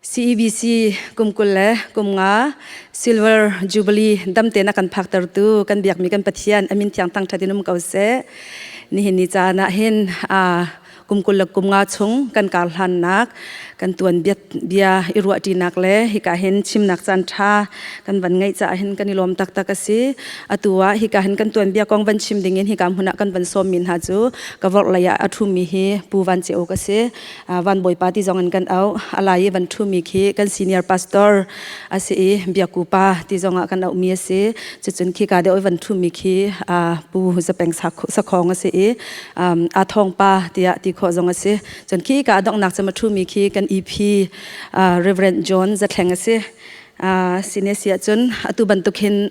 CEBC kum 20 le kum 5 Silver Jubilee damte na kan phaktertu kan biakmi kan Pathian amin thiang thangṭhat in um ko seh. Nihin ni caan ah hin kum 20 le kum 5 chung kan kar hlannak kan tuan bia i ruahṭinak le hika hin chimnak caan ṭha kan van ngeih caah hin kan i lawm taktak a si. Atu ah hika hin kan tuan bia kong van chim ding in hika hmun ah kan van sawmmi hna cu ka vorh lei ah a ṭhumi hi Pu Van Ce Uk a si. Van Bawipa ti zong in kan auh. A lai i van ṭhumi khi kan senior pastor a si i Biaku pa ti zong ah kan auhmi a si. Cucun khika deuh i van ṭhumi khi Pu Zapeng Sakhong a si i a thawng pa tiah ti khawh zong a si. Cun khi ka donghnak cem a ṭhumi khi kan EP Reverend John Zathleng a si. Sine si ahcun atu bantuk hin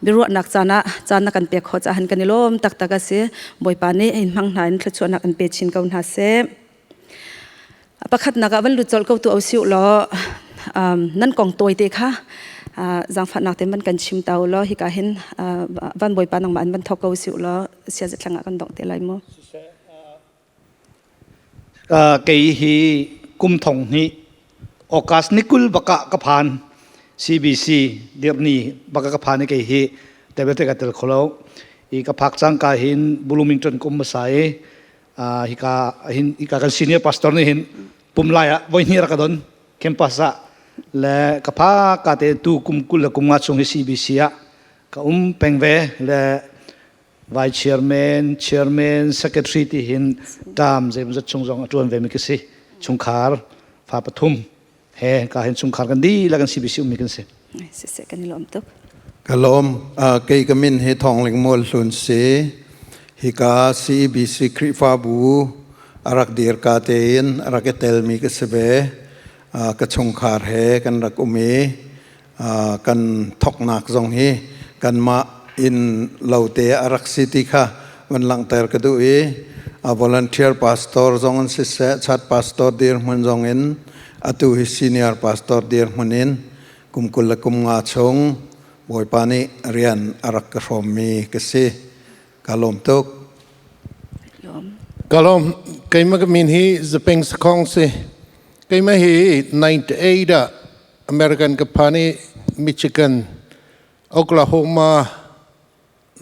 biaruahnak caan ah caan na kan pek khawh caah kan i lawm taktak a si. Bawipa nih in hmang hna in thluachuahnak an pe chin ko hna seh. Pakhatnak ah van lut colh ko tu siu law nan kong tawi te kha zaangfahnak te man kan chim ta law hika hin van Bawipa nangmah an van thok ko siu law sia zatlang ah kan dong te lai mu. Kei hi kum thong hnih August ni 20 baka ka phan CBC dirni baka ka phan i kei hi tebete ka tel kholo i ka phak cang ka hin Bloomington kum masa i hika hin hika kan senior pastor nih hin pum lai ah voi hnih rak ka don campus ah le ka pha ka te tu kum 20 le kum 5 chung hi CBC ah ka um peng ve le vice chairman, chairman, secretary ti hin term zeimawzat chung zong a ṭuan ve mi ka si. Chungkhar fa pathum he ka hin chungkhar kan dihlak kan CBC ummi kan si. Siseh kan i lawm tuk. Ka lawm. Kei ka min hi Thawngling Mual Hlun si. Hika CEBC Khrihfabu a rak dir ka tein a rak i telmi ka si ve. Ka chungkhar he kan rak um i kan thoknak zong hi kanmah inn lo te a rak si ti kha van langhter ka duh i a volunteer pastor zong in siseh chat pastor dirhmun zong in atu hi senior pastor dirhmun in kum 20 le kum 5 chung Bawipa nih rian a rak ka hrawmmi ka si ka lawm tuk. Ka lawm. Keimah ka min hi Zapeng Sakhong si. Keimah hi 98 ah American ka phan i Michigan, Oklahoma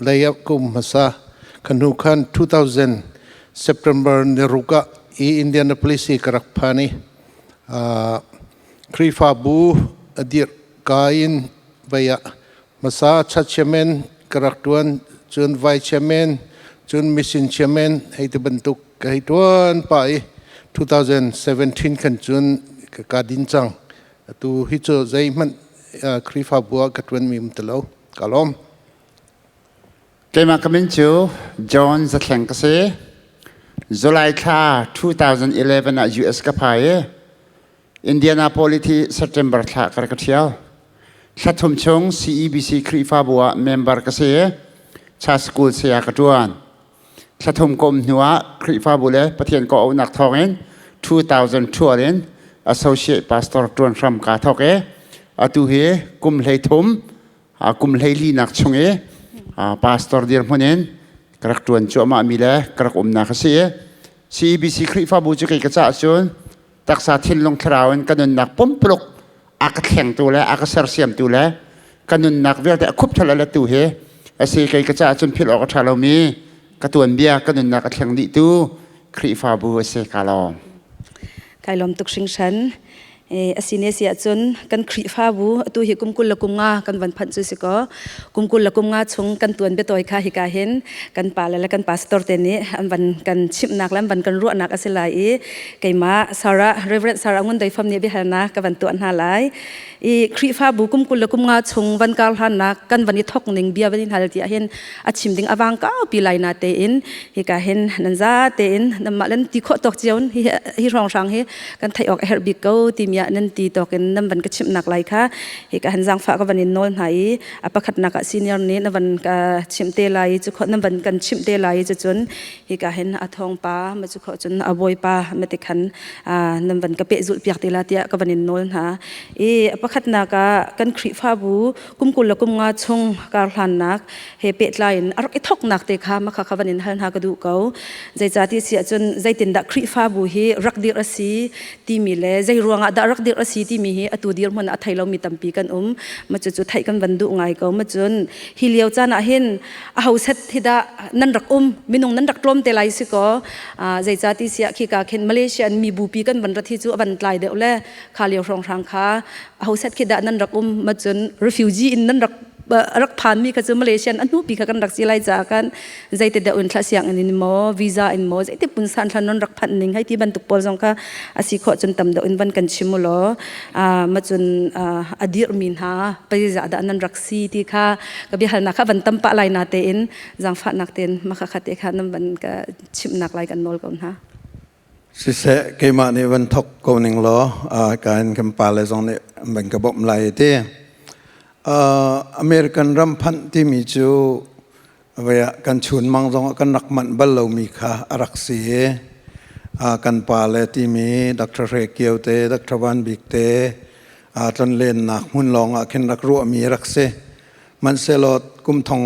lei ah kum hmasa kan hnu khan 2000 September ni ruk ah i Indianapolis i ka rak phan i Khrihfabu a dirh ka in vei ah hmasa church chairman ka rak ṭuan, cun vice chairman, cun mission chairman hei ti bantuk ka hei ṭuan pah i 2017 khan cun ka ka din cang. Atu hi cu zeihmanh Khrihfabu ah ka ṭuanmi um ti lo. Ka lawm. Keimah ka min cu John Zathleng ka si. July thla 2011 ah US ka phai i Indianapolis hi September thla ka rak ka ṭhial. Thla thum chung CEBC Khrihfabu ah member ka si i Church School saya ka ṭuan. Thla thum ka um hnuah Khrihfabu le Pathian ka auhnak thawngin 2012 in associate pastor ṭuan hram kaa thawk i atu hi kum 13 kum 14 nak chung i pastor dirhmun in ka rak ṭuan cuahmahmi le ka rak umnak a si i CEBC Khrihfabu cu kei ka caah cun taksa thinlung thlarau in ka nunnak pumpuluk a ka thlengtu le a ka sersiamtu le ka nunnak vialte a khupthal a lettu hi a si. Kei ka caah cun philh awk a ṭha lomi ka tuanbia, ka nunnak a thleng dihtu Khrihfabu a si. Ka lawm. Kai lawm tuk hringhran. Asine si ahcun kan Khrihfabu atu hi kum 20 le kum 5 kan van phanh cu si ko. Kum 20 le kum 5 chung kan tuan biatawi kha hika hin kan pa le kan pastor te nih an van kan chimhnak le an van kan ruahnak a si lai i keimah Sarah, Reverend Sarah Ngun Doi Fam nih biahalnak ka van tuah hna lai. I Khrihfabu kum 20 le kum 5 chung van kar hlannak kan van i thok ning bia van in hal ti ahhin a chim ding awang kaupi lai na tein hika hin nan za tein namah lan ti khawh tawk cio hi hi hrawng hrang hi kan theih awk a herh bik ko timi ah nan ti tawk in nan van ka chimhnak lai kha hika han zaangfah ka van in nawl hna i a pakhatnak ah senior nih na van ka chimh te lai i cu nan van kan chimh te lai i cucun hika hin a thawng pa ma cu kho cun a bawipa ma ti khan nan van ka pehzulh piak te la tiah ka van in nawl hna i a pakhatnak ah kan Khrihfabu kum 20 le kum 5 chung kar hlannak he pehtlai in a rak i thoknak te kha makha kha van in hal hna ka duh ko. Zeicati si ahcun zeitindah Khrihfabu hi rak dirh a si timi le zei ruangah dah dah rak dirh a si timi hi atu dirhmun a thei lomi tampi kan um. Ma cu cu theih kan van duh ngai ko. Ma cun hi lio caan ah hin a ho set hi dah nan rak um minung nan rak tlawm te lai si ko zeicah ti siah khika khin Malaysia an mi bupi kan van rat hi cu a van tlai deuh le kha lio hrawnghrang kha a ho set khi dah nan rak um ma cun refugee in nan rak rak phanmi kha cu Malaysian a hnupi kha kan rak si lai caah kan zeiti deuh in thla sianginn in maw visa in maw zeiti punsan thla non rak phanh ning hei ti bantuk pawl zong kha a si khawh cun tam deuh in van kan chim u law ma cun a dirhmi hna peiza dah nan rak si ti kha ka biahalnak kha van tam pah lai na tein zaangfahnak tein makha kha te kha nan van ka chimhnak lai kan nawl ko hna. Siseh keimah nih van thok ko ning law kain kan pale zong nih van ka bawmh lai ti. American ram phanh timi cu kan chunmang zong ah kan rak manh bal lomi kha a rak si i kan pale timi Dr. Hre Kio te, Dr. Van Bik te tlonlennak hmun lawng ah khin rak ruahmi rak si. Hmanhsehlaw kum thong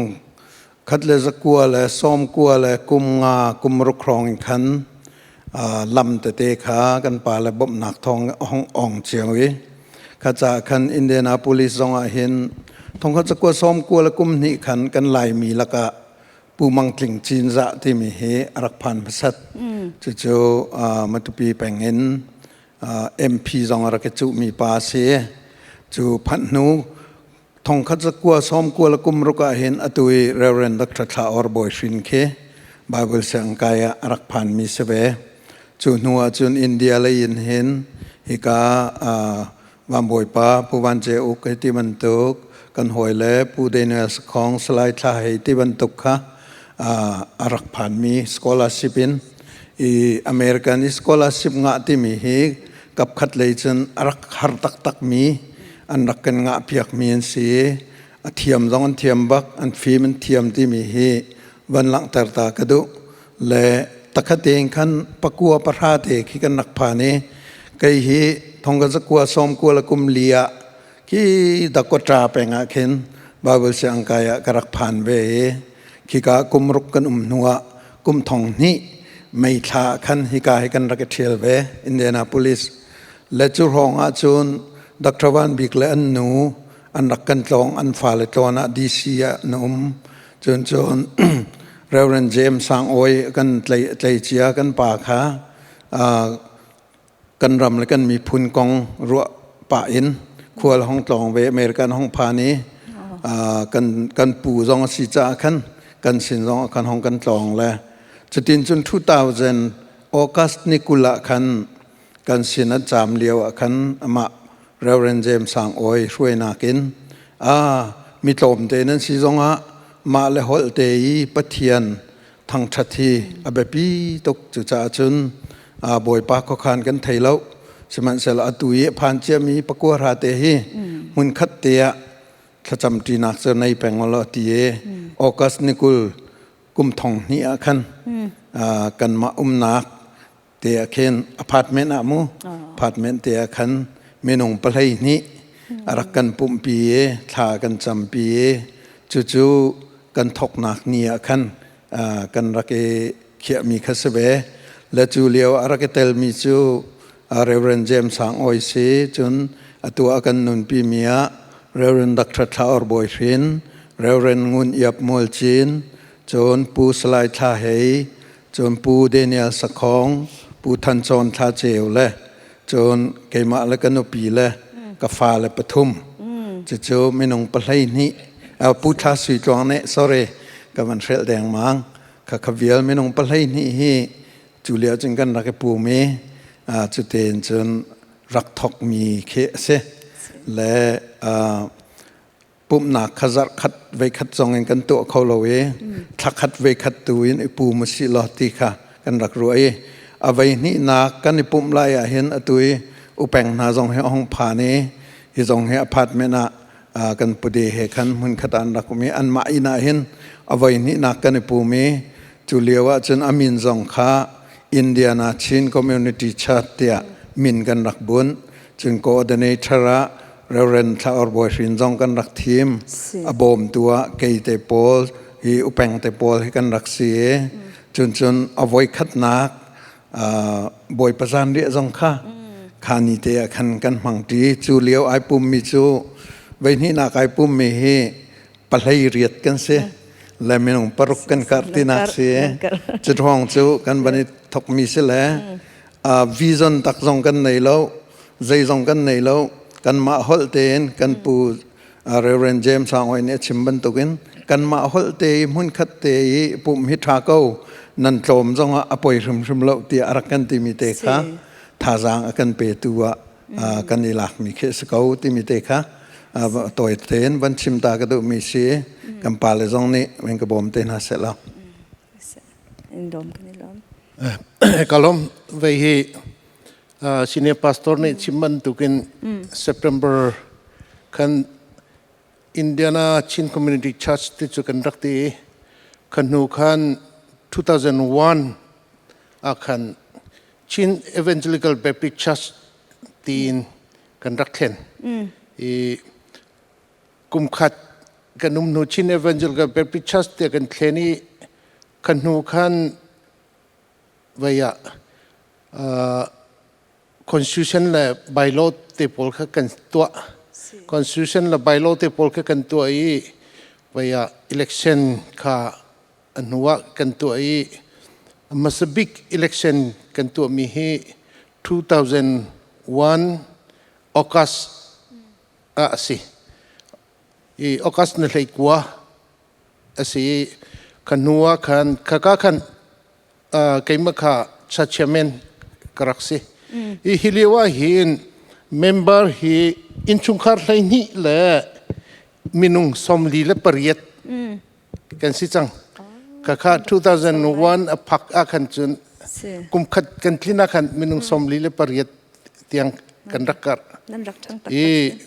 khat le zakua le sawm kua le kum nga kum ruk hrawng in khan lam tete kha kan pale bawmhnak thawng hong ong cio i kha ca khan Indianapolis zong ah hin thongkhat zakua sawm kua le kum hnih khan kan Laimi lakah Pu Mang Tling Cinzah timi hi a rak phan hmasat. Cucu Matupi peng in MP zong a rak i cuhmi pa a si. Cu phanh hnu thongkhat zakua sawm kua le kum ruk ah hin atu i Reverend Dr. Thla Or Bawi Hrin khi Bible siangkai ah a rak phanmi si ve. Cu hnu ah cun India lei in hin hika Van Bawipa Pu Van Ce Uk hei ti bantuk kan hawile Pu Daniel Sakhong Salai Thla hei ti bantuk kha a rak phanmi scholarship in i American i scholarship ngah timi hi kapkhat lei cun a rak har taktakmi an rak kan ngah piakmi an si i a thiam zong an thiam bak an fim an thiam timi hi van langhter ta ka duh le takhat tein khan pakua pahra te khi kan rak phan i kei hi thong ka zakua sawm kua le kum li ah khi Dakota peng ah khin Bible siang kai ah ka rak phan ve i khika kum ruk kan um hnu ah kum thong hnih mei thla khan hika hi kan rak i ṭhial ve Indianapolis le cu hrawng ah cun Dr. Van Bik le an nu an rak kan tlawng an fale tlawn ah DC ah na um cun cun Reverend James Sang Awi kan tlei cia kan pa kha kan ram le kan miphun kong ruah pah in khual hong tlawng ve American hong phan i kan kan pu zong a si caah khan kan sin zong kan hong kan tlawng le cutin cun 2000 August ni kul ah khan kan sin an caam lio ah khan amah Reverend James Sang Awi hruainak in a mi tlawmte nan si zongah mah le holh te i Pathian thangṭhat hi a biapi tuk cucaah cun Bawipa khuakhan kan thei lo sihmanhsehlaw atu i a phan ciami pakua hra te hi hmunkhat te ah thlacam ṭinak cu nei peng law ti i August ni 20 kum thong hnih ah khan kanmah umnak te ah khin apartment ah mu apartment te ah khan minung pahlei hnih a rak kan pumhpi i thla kan campi i cucu kan thoknak ni ah khan kan rak i khiahmi kha si ve le cu lio a rak i telmi cu Reverend James Sang Oi si cun atu a kan nunpi mi ah Reverend Dr. Thla Or Bawi Hrin Reverend Ngun Iap Mual Cin cun Pu Salai Thla Hei cun Pu Daniel Sakhong, Pu Than Chawn Thla Ceu le cun keimah le ka nupi le ka fa le pathum cucu minung pahlei hnih Pu Thla Sui Tluang nih sorry ka van hrelh dengmang kha kha vial minung pahlei hnih hi cu lio cun kan rak i pum i cutein cun rak thokmi khi a si le pumhnak kha zarh khat vei khat zong in kan tuah kho lo i thla khat vei khat tu in i pum u sih law ti kha kan rak ruah i a vei hnihnak kan i pumh lai ah hin atu i upeng hna zong hi hong phan i hi zong hi apartment ah kan pude he khan hmun khat an rak um i anmah inn ah hin a voi hnihnak kan i pum i cu lio ah cun a min zong kha Indiana Chin Community Church tiah min kan rak bunh cun coordinator ah Reverend Thla Or Bawi Hrin zong kan rak thim. A bawmtu ah kei te pawl hi upeng te pawl hi kan rak si i cun cun a voi khatnak Bawipa zanriah zong kha. Kha ni te ah khan kan hmangṭi. Cu lio ai pummi cu voihnihnak ai pummi hi 18 kan si. Le minung 6 kan karh tinak si. Cu thawng cu kan van i thokmi si le vision tak zong kan nei lo, zei zong kan nei lo. Kanmah holh tein kan pu Reverend James Sang Oi nih a chim bantukin kanmah holh te i hmunkhat te i pumh hi ṭha ko, nan tlawm zongah a poi hrimhrim lo tiah a rak kan timi te kha thazaang a kan petu ah kan i lakmi khi a si ko timi te kha tawi tein van chim ta ka duhmi si. Kan pale zong nih min ka bawm te hna seh law. Ka lawm. Vei hi Senior pastor nih chim bantukin September khan Indiana Chin Community Church ti cu kan rak ti i kha hnu khan 2001 ah khan Chin Evangelical Baptist Church tiin kan rak thlen. I kum khat kan um hnu Chin Evangelical Baptist Church tiah kan thlen i kha hnu khan vei ah constitution le bylaw te pawl kha kan tuah. Constitution le bylaw te pawl kha kan tuah i vei ah election kha a hnu ah kan tuah i hmasa bik election kan tuahmi hi 2001 August ah a si. I August ni 19 a si i kha hnu ah khan khaka khan keimah kha chairman ka rak si. I hi lio ah hin member hi innchungkhar 12 le minung 48 kan si cang. Khakha 2001 a phak ah khan cun kum khat kan tlin ah khan minung 48 tiang kan rak karh. Nan rak ṭhang I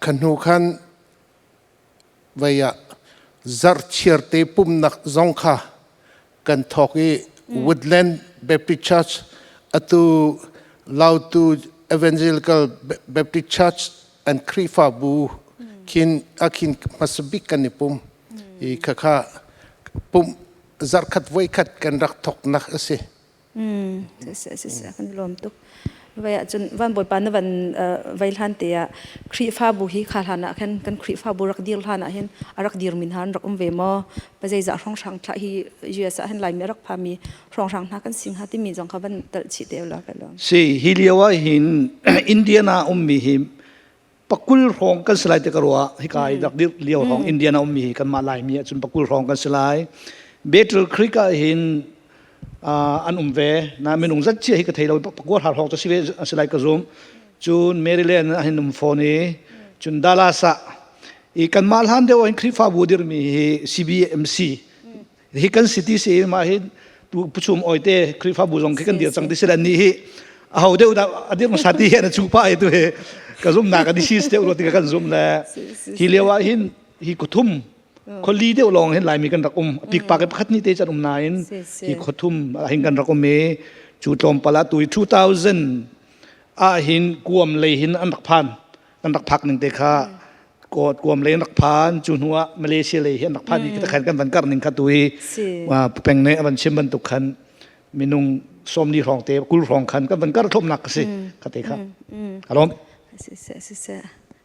kha hnu khan vei ah zarhchiar te pumnak zong kha kan thawk i Woodland Baptist Church, atu Lautu Evangelical Baptist Church and Khrihfabu khin akhin hmasa bik kan i pum i khakha pum zarkhat voikhat kan rak thawknak a si. Si, kan lawm tuk. Vai ahcun van Bawipa na van vai hlan te ah Khrihfabu hi kha hlan ah khan kan Khrihfabu rak dir hlan ah hin a rak dir min han rak um ve maw? Pazeizah hrawnghrang thlah hi US ah hin Laimi a rak phami hrawnghrang hna kan sing ha timi zong kha van talh chih te la ka lawm. Si, hi lio ah hin Indiana ummi hi 20 hrawng kan si lai te ka ruah. Hika i rak dir lio hrawng Indiana ummi hi kanmah Laimi ahcun 20 hrawng kan si lai. Battle Creek ah hin an um ve na minung zat chia hi ka thei lo, pakua hra hrawng cu si ve si lai ka zum. Cun Maryland ah hin um fawn i cun Dallas ah i kanmah hlan deuh hin Khrihfabu dirmi hi CBMC hi kan city si ma hi tu puchum oite Khrihfabu zong khi kan dir cang ti sila ni hi aho deuh dah adir hmasa ti hi na chu pa tu he ka zum na ka disease deuh lo ti kan zum le hi lio ah hin hi kuthum kholi deuh lawng hin Laimi kan rak um. Pik pa ke pakhat ni te chan um nain hi khothum hin kan rak um i chu tlawmpal ah tu 2000 ah hin kuam lei hin an rak phan, kan rak phak ning te kha kuam lei an rak phan. Cu hnu ah Malaysia lei hi an rak phan i khan kan van kar ning kha tu hi peng ne avan chim bantuk khan minung 40 hrawng te 20 hrawng khan kan van kar thlomnak ka si kha te kha alom. Si si si si,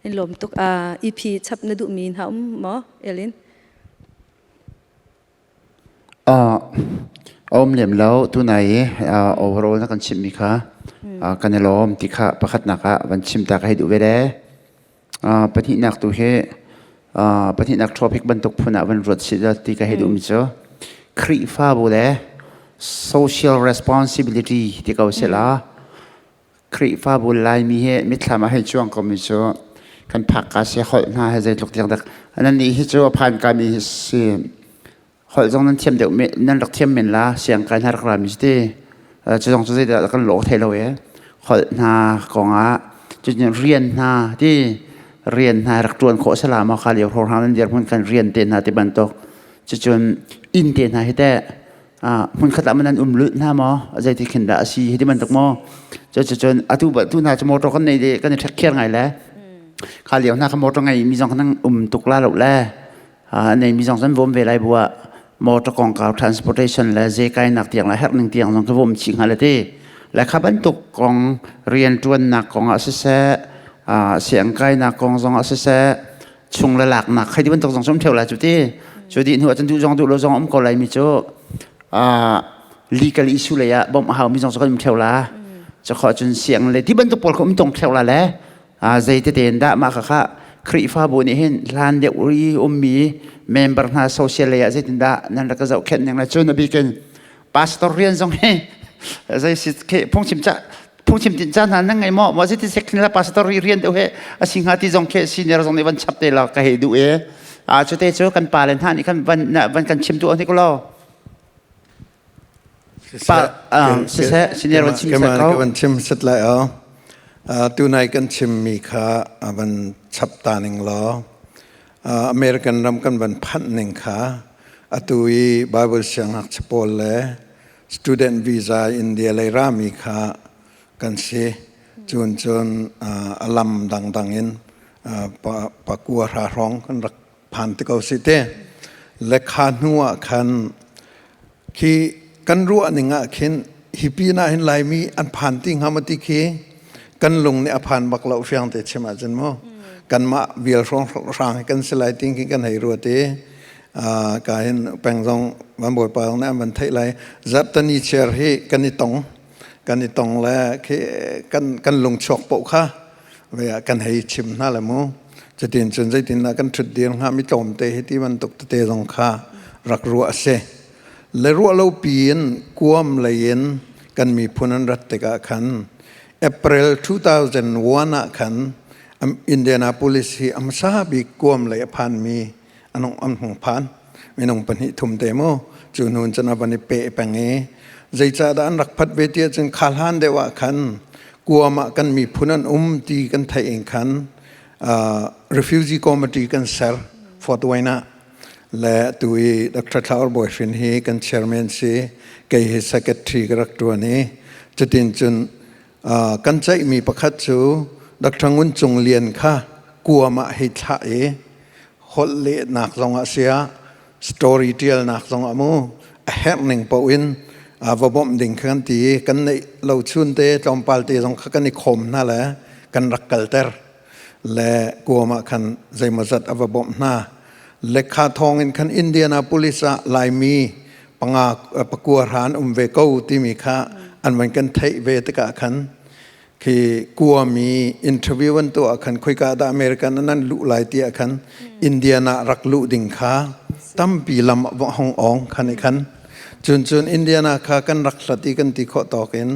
in lawm tuk. EP chap na duhmi hna um maw, Elin? A um lem lo. Tunai i overall na kan chimhmi kha kan i lawm ti kha pakhatnak ah van chim ta ka hei duh ve le pahnihnak tu hi pahnihnak topic bantuk phun ah van ruat si ti ka hei duhmi cu Khrihfabu le social responsibility ti ko sila. Khrihfabu Laimi hi mitthlam ah hei cuang komi cu kan phak ka si holh hna he zeitluk tiang dak nan nih hi cu a phan ka mi hi si holh zong nan thiam deuh nan rak thiam men la siang kai hna rak ra mi ti cu zong cu zeidah kan lawh thei lo e holh hna kongah cu rian hna ti rian hna rak tuan khawh sala ma kha lio hro hang nan dir hmun kan rian te hna ti bantuk cucun inn te hna hi teh hmunkhat ah nan um lulh hna maw, zeiti khin dah a si hi ti bantuk maw? Cucun atu tu hna cu motor kan nei de kan i ṭhek khiar ngai le kha lio hna kha motor ngei mi zong kan um tuk la lo le nei mi zong san vom ve lai bua motor kongkau transportation le ze kai nak tiang la herh ning tiang zong ka vom chi hnga le ti. Le kha bantuk kong rianṭuannak kong ah siseh, siangkainak kong zong ah siseh, chung le laknak khai ti bantuk zong cu um ṭheo lai cu ti. Cu dih hnu ah cun duh zong duh lo zong um ko lai mi cu legal issue lei ah bawmh a hau mi zong cu kan um ṭheo la. Cu khawh cun siang le ti bantuk pawl kha um tong ṭheo la le zei tete in dah mah khakha Khrihfabu nih hin hlan deuh i ummi member hna social lei ah zeitindah nan rak ka zohkhenh ning le cun a bikin pastor rian zong hi zei si phungchim ca phungchim tin ca hna nan ngei maw maw zeitin sek la pastor rian deuh he a si hnga ti zong khi senior zong nih van chap te la ka hei duh e a cu te cu kan pa le hna nih khan van van kan chim tu ni ko lo Pa siseh senior van chim seh ko. Van chim set lai o. Tunai kan chim mi kha van chap ta ning law American ram kan van phanh ning kha atu i Bible siangngakchia pawl le student visa India lei rami kha kan si. Cun cun a lam dangdang in pakua hra hrawng kan rak phan te ko si te. Le kha hnu ah khan khi kan ruah ning ah khin hi pin ah hin Laimi an phan ti hnga maw ti khi kan lung nih a phan bak lo fiang te chim ahcun mu kanmah vial hrawng hrang kan si lai ting khi kan hei ruat i ka hin peng zong van bawipa zong nih an van theih lai zarhtani chair hi kan i tong kan i tong le khi kan kan lung chuak poh kha ve ah kan hei chim hna le mu cutin cun zeitindah kan ṭhut dir hnga mi tlawmte hi ti bantuk tete zong kha rak ruah a si le ruah lo piin kuam lei in kan miphun an rat tikah khan April 2001 ah khan Indianapolis hi a hmasa bik kuam lei a phanmi anung an hung phan minung pahnih thum te mu cu nun cun a van i pe peng i zeicahdah an rak phat ve ti ahcun kha hlan deuh ah khan kuam ah kan miphun an um ti kan theih in khan refugee committee kan ser Fort Wayne ah le tu i Dr. Thlaur Bawi hi kan chairman si kei hi secretary ka rak tuan i cutin cun kan ceihmi pakhat cu Dr. Ngun Cung Lian kha kuam ah hei thlah i holh lehnak zong ah sia story tialnak zong ah mu a herh ning paoh in va bawmh ding kha kan ti i kan neih lo chun te tlawmpal te zong kha kan i khawm hna le kan rak kalter le kuam ah khan zeimawzat a va bawmh hna lekha thawng in khan Indianapolis ah Laimi panga pakua hran um ve ko timi kha an van kan theih ve tikah khan khi kuami interview an tuah khan khoika dah American nan luh lai ti ah khan Indiana rak luh ding kha tampi lam hong ong khan i khan cun cun Indiana kha kan rak hlat i kan ti khawh tawk in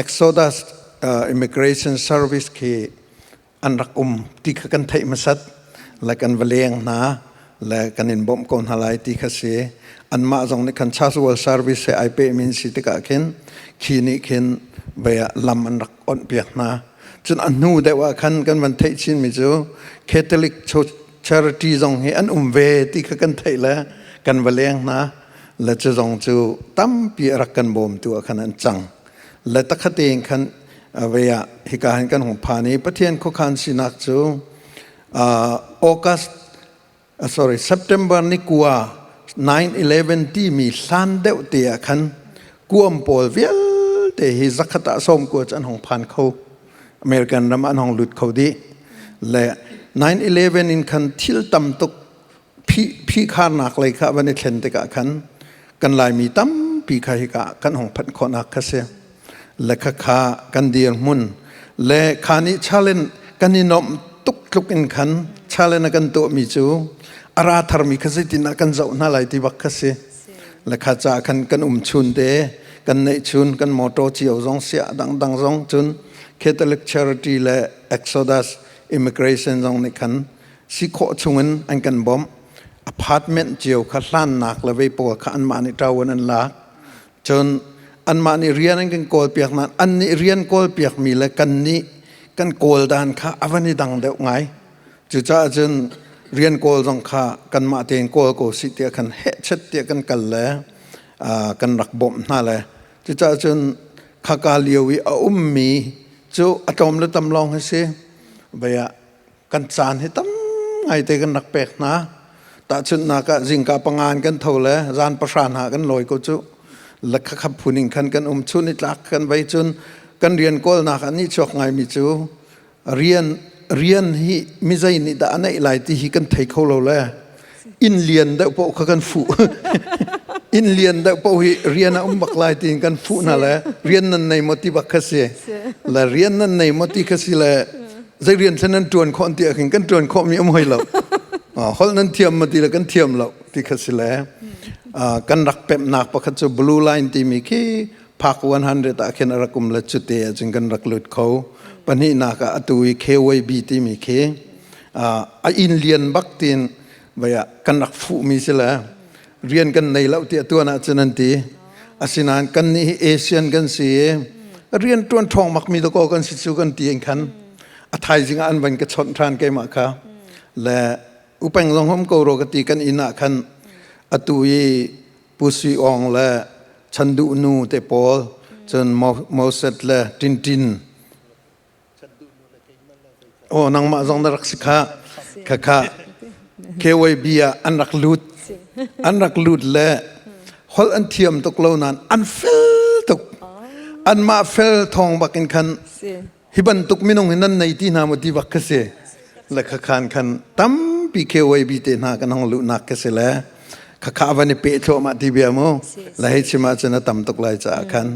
Exodus Immigration Service khi an rak um ti kha kan theih hmasat le kan va leng hna le kan in bawmh ko hna lai ti kha si anmah zong nih khan Church Service he ai peh min si tikah khin khi nih khin vei ah lam an rak onh piak hna cun a hnu deuh ah khan kan van theih chin mi cu Catholic Charity zong hi an um ve ti kha kan theih le kan va leng hna le cu zong cu tampi a rak kan bawmtu ah khan an cang le takhat in khan ve ah hika hin kan hung phan i Pathian khuakhan sinak cu August sorry September ni kua 9/11 timi hlan deuh te ah khan kuam pawl vialte hi zakhat ah sawm kua cu an hung phan kho American ram an hung lut kho dih le 9/11 in khan thil tam tuk phihkharnak lei kha van i thlen tikah khan kan Laimi tampi kha hika kan hung phanh khawhnak kha si le khakha kan dirhmun le kha nih challenge kan i nuamh tuk tluk in khan challenge a kan tuahmi cu a ra tharmi kha zeitin ah kan zoh hna lai ti bak kha si le kha ca khan kan um chun te kan neih chun kan motor cio zong sia dangdang zong cun Catholic Charity le Exodus Immigration zong nih khan si khawh chungin an kan bawmh apartment cio kha hlannak le vei pawl kha anmah nih ṭawan an lak cun anmah nih rian an kan kawl piak nain an nih rian kawl piak mi le kan nih kan kawl dan kha a van i dang deuh ngai cucaah cun rian kawl zong kha kanmah tein kawl ko si tiah khan hehchet tiah kan kal le kan rak bawmh hna le cucaah cun khaka lio i a ummi cu a tlawm le tam lawng hi si vei ah kan caan hi tam ngaite kan rak pek hna tahchunhnak ah zingka pangan kan tho le zan pahra hna kan lawi ko cu lakha khap phuning khan kan um chun i tlak kan vei cun Kan rian kawlnak ah nih chuak ngaimi cu rian rian hi mizei nih dah a neih lai ti hi kan thei kho lo le inn lian deuh paoh kha kan fuh. Inn lian deuh paoh hi rian a um bak lai tiin kan fuh hna le rian nan nei maw ti bak kha si. Le rian nan nei maw ti kha si le zei rian thlen nan ṭuan khawh ti ah khin kan ṭuan khawhmi um hoi lo. Holh nan thiam maw ti le kan thiam lo ti kha si le kan rak pemhnak pakhat cu Blue Line timi khi Park 100 ah khin a rak um le cute ahcun kan rak lut kho. Pahnihnak ah atu i KYB timi khi a inn lian bak tiin vaya kan rak fuhmi si le rian kan nei lo tiah tuan ahcun an ti. Asinain kan nih hi Asian kan si i rian ṭuan ṭhawng bakmi dakaw kan si cu kan ti in khan a thaizing ah an van ka chawnh ṭhan keimah kha le upeng zong hom ko ro ka ti kan inn ah khan atu i Pu Sui Aung le Chan Duh Nu te pawl cun Moses le Tintin Oh nangmah zong na rak si kha kha kha KYB ah an rak lut an rak lut le holh an thiam tuk lo nain an fel tuk anmah fel thawng bak in khan hi bantuk minung hi nan nei ti hna maw ti bak kha si le kha khan khan tampi KYB te hna kan hong luhnak kha si le kha kha van i pe thluahmah ti bia mu le hei chim ahcun a tam tuk lai caah khan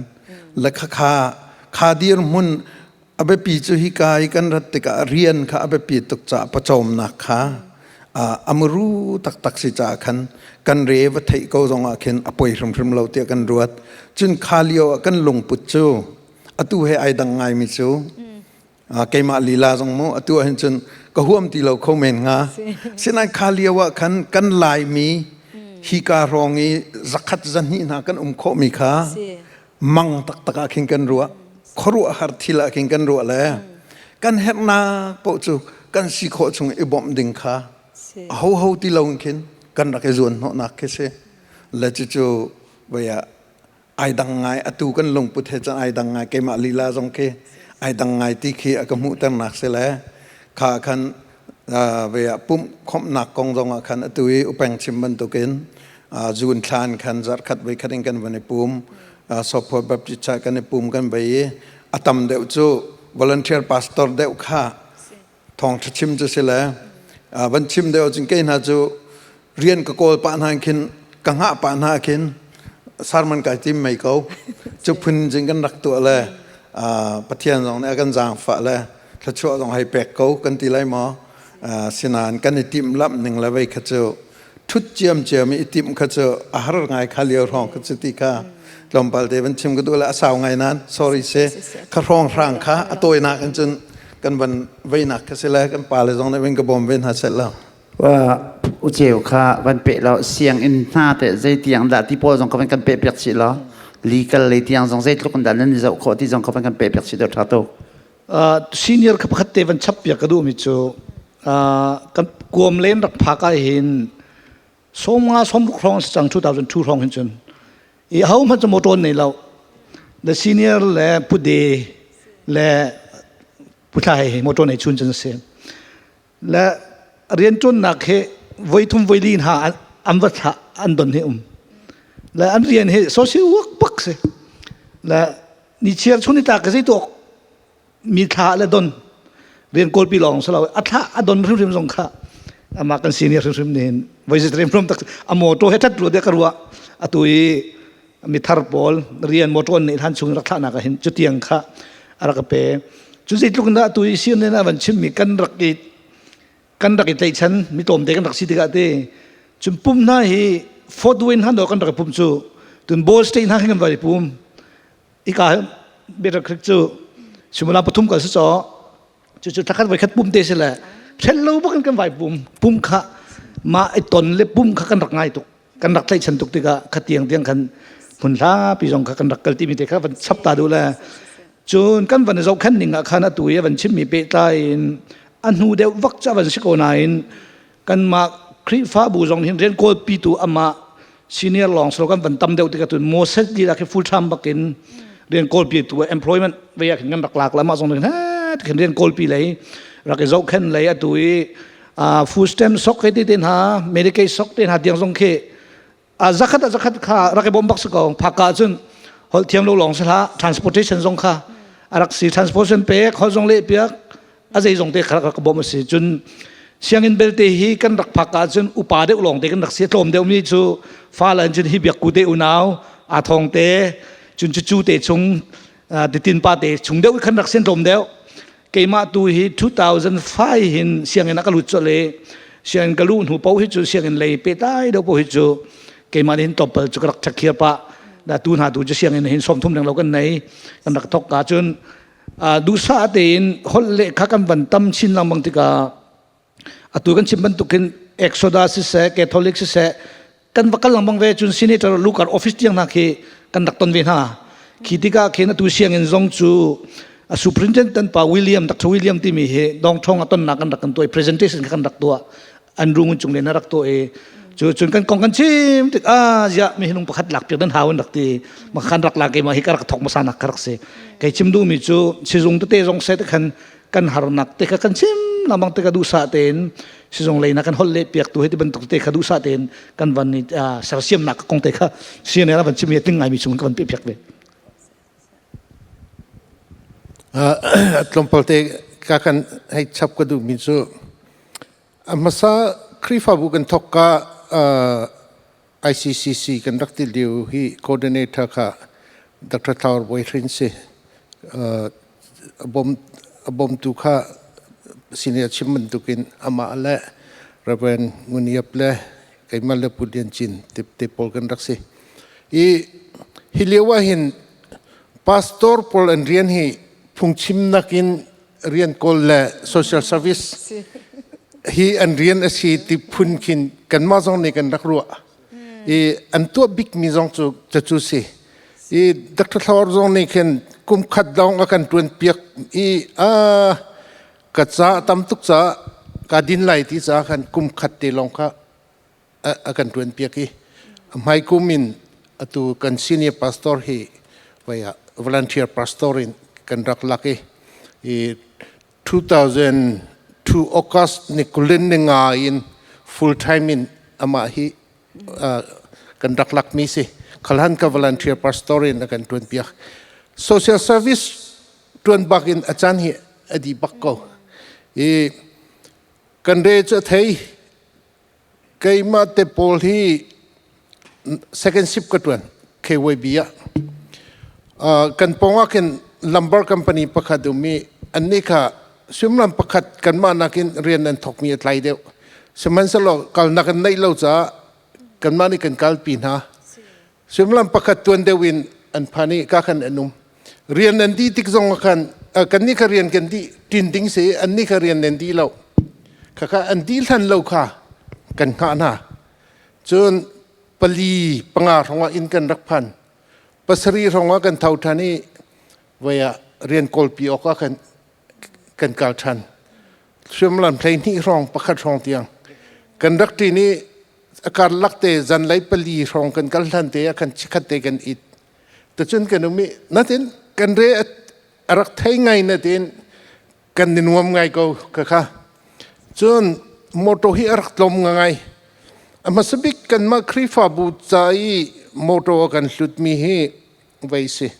le kha kha kha dir hmun a biapi cu hika i kan rat tikah rian kha a biapi tuk caah pawcawmnak kha a muru taktak si caah khan kan re va theih ko zong ah khin a poi hrimhrim lo tiah kan ruat cun kha lio ah kan lungput cu atu he ai dang ngaimi cu keimah lila zong mu atu ah hin cun ka huam ti lo kho men hnga sinain kha lio ah khan kan Laimi hika hrawng i zakhat zahnih hna kan um khawhmi kha mang taktak ah khin kan ruah khuaruahhar thil ah khin kan ruah le kan herhnak paoh cu kan si khawh chung i bawmh ding kha ho ho ti lo in khin kan rak i zuan hnawhnak khi si le cucu voi ah ai dang ngai atu kan lungput he cun ai dang ngai keimah lila zong khi ai dang ngai ti khi a ka hmuhternak si le kha khan ve ah pumh khawmhnak kong zong ah khan atu i upeng chim bantukin June thlan khan zarhkhat voi khat in kan van i pum Sopho Baptist Church kan i pum kan vai i a tam deuh cu volunteer pastor deuh kha thawngṭha chim cu si le van chim deuh cun kei hna cu rian ka kawl pah hna khin ka hngah pah hna khin sermon kai tim mei ko cu phun cun kan rak tuah le Pathian zong nih a kan zaangfah le thluachuah zong hei pek ko kan ti lai maw sinain kan i timh lamh ning le vei kha cu ṭhut ciamciam i timh kha cu a har ngai kha lio hrawng kha cu ti kha tlawmpal te van chim ka duh le a sau ngai nan sorry se kha hrawng hrang kha a tawinak in cun kan van veinak kha si le kan pa le zong nih van ka bawm ve hna set lo Wa u ceu kha van pe lo sianginn hna te zei tiang dah ti pawl zong kha van kan pe piak chih lo legal lei tiang zong zeitluk in dah nan i zoh khawh ti zong kha van kan pe piak chih deuh ṭha tuk Senior kha pakhat te van chap piak ka duhmi cu kan kuam len rak phak ah hin sawmnga sawmruk hrawng si cang 2002 hrawng hin cun i ho hmanh cu motor nei lo the senior le pude le puthla he motor nei chun cun si le rianṭuannak hi voi thum voi li hna an va thlah an don hi um le an rian hi social work bak si le ni chiar chun ni tlak ka zei tuak mi thla le don rian kawlpi lawng si lo a thla a don hrimhrim zong kha amah kan senior hrimhrim nih voi rim rum tak a motor he that ru de ka ruah atu i mi thar pawl rian motor nih hlan chung rak thlahnak ah hin cutiang kha a rak pe cu zeitluk in dah atu i sian nen a van chimmi kan rak i kan rak i tlaihchan mi tlawmte kan rak si tikah te cun pum hna hi Fort Wayne hna kan rak i pum cu tun Ball State hna kan vai pum ika Better Creek cu suimilam pathum kal si caw cucu thakhat voi khat pum te si le hrel lo bak in kan vai pum pum kha ma i ton le pum kha kan rak ngai tuk kan rak tlaihchan tuk tikah kha tiang tiang khan hmun hlapi zong kha kan rak kal timi te kha van chap ta duh le cun kan van zohkhen ning ah khan atu i van chimmi pehtlai in a hnu deuh vak ca van si ko nain kanmah Khrihfabu zong hin rian kawlpi tu amah senior lawng silo kan van tam deuh tikah cun Moses lila khi full time bakin rian kawlpi tu employment vei ah khin kan rak lak la mah zong nih khin rian kawlpi lei rak i zohkhen lei atu i food stamp sok he te te hna Medicaid sok te hna tiang zong khi zakhat a zakhat kha rak i bawm bak si ko phaka cun holh thiam lo lawng si hlah transportation zong kha. Arak si transportation pek hol zong leh piak a zeizong te kha ka bawm a si. Cun sianginn belte hi kan rak phak ah cun upa deuh lawng te kan rak si. Tlawm deuh mi cu fa le cun hi biakku te unau aa thong te cun cu cu te chung titin pa te chung deuh khan rak sin tlawm deuh. Keimah tu hi 2005 hin sianginn ah ka lut colh i sianginn ka luh hnu paoh hi cu sianginn lei pehtlai deuh paoh hi cu keimah nih hin tlawmpal cu ka rak ṭhakhiar pah. Da tu hna tu cu sianginn hin 30 reng lo kan nei kan rak thok ka cun duhsah tein holh le kha kan van tam chin lengmang tikah atu kan chim bantukin Exodus siseh Catholic siseh kan va kal lengmang ve. Cun senator Lucar office tiang hna khi kan rak ton ve hna. Khi tikah khin atu sianginn zong cu a superintendent pa William, Dr. William timi hi dong thong a tonnak kan rak kan tuah, presentation kha kan rak tuah, an rung cung len rak tuah i cu cun kan kong kan chim tik ah ziah mi hinung pakhat lak piak dan hau an rak ti ma khan rak la ke ma hi ka rak thok masa nak ka rak si. Kei chim duh mi cu sizung tete zong se te khan kan harnak te kha kan chim lamang te ka duhsah tein sizung lei na kan holh le piak tu he ti bantuk te kha duhsah tein kan van ni sersiamnak kong te kha CNL van chim hi ting ngai mi chung ka van pe piak ve. Tlawmpal te ka kan hei chap ka duh mi cu a hmasa Khrihfabu kan thok ka ICCC kan rak ti lio hi coordinator kha Dr. Thawr Bawi Hrin si. A bawmtu kha senior chim bantukin amah le Reverend Ngun Iap le keimah le Pu Lian Cin te pawl kan rak si. I hi lio ah hin pastor pawl an rian hi phungchimnak in rian kawl le social service hi an rian a si ti phun khin kanmah zong nih kan rak ruah. I an tuah bik mi zong cu cu si. I Dr. Thlawr zong nih khin kum khat dong a kan tuan piak i a ka ca tam tuk ca ka din lai ti ca khan kum khat te lawng kha a kan tuan piak i hmai kum in atu kan senior pastor hi vaya volunteer pastor in kan rak lak i 2002 August ni kulin ni nga in full time in amah hi kan rak lak mi si. Khalhan ka volunteer pastor in a kan tuan piak. Social service tuan bak in a caan hi a di bak ko i kan re cu thei. Keimah te pawl hi second shift ka tuan KYB ah. Kan pawng ah khin lumber company pakhat um i annih kha suimilam pakhat kanmah nakin rian an thawkmi a tlai deuh. Sihmanhsehlaw kalnak an neih lo caah kanmah nih kan kalpi hna. Suimilam pakhat tuan deuh in an phan i ka khan an um. Rian an dih tik zong ah khan kannih kha rian kan dih ṭin ding si, annih kha rian an dih lo. Khakha an dih hlan lo kha kan hngah hna. Cun 4, 5 hrawng ah inn kan rak phan. 7 hrawng ah kan tho ṭhan i voi ah rian kawlpi awk ah khan kan kal ṭhan. Suimilam 12 hrawng, 1 hrawng tiang kan rak ṭin i a karlak te zanlei 4 hrawng kan kal hlan te ah khan chikkhat te kan it. Tacun kan um i natin kan re a rak thei ngai natin kan ni nuam ngai ko ka kha. Cun motor hi a rak tlawm ngai. A hmasa bik kanmah Khrihfabu ca i motor a kan hlutmi hi vei si.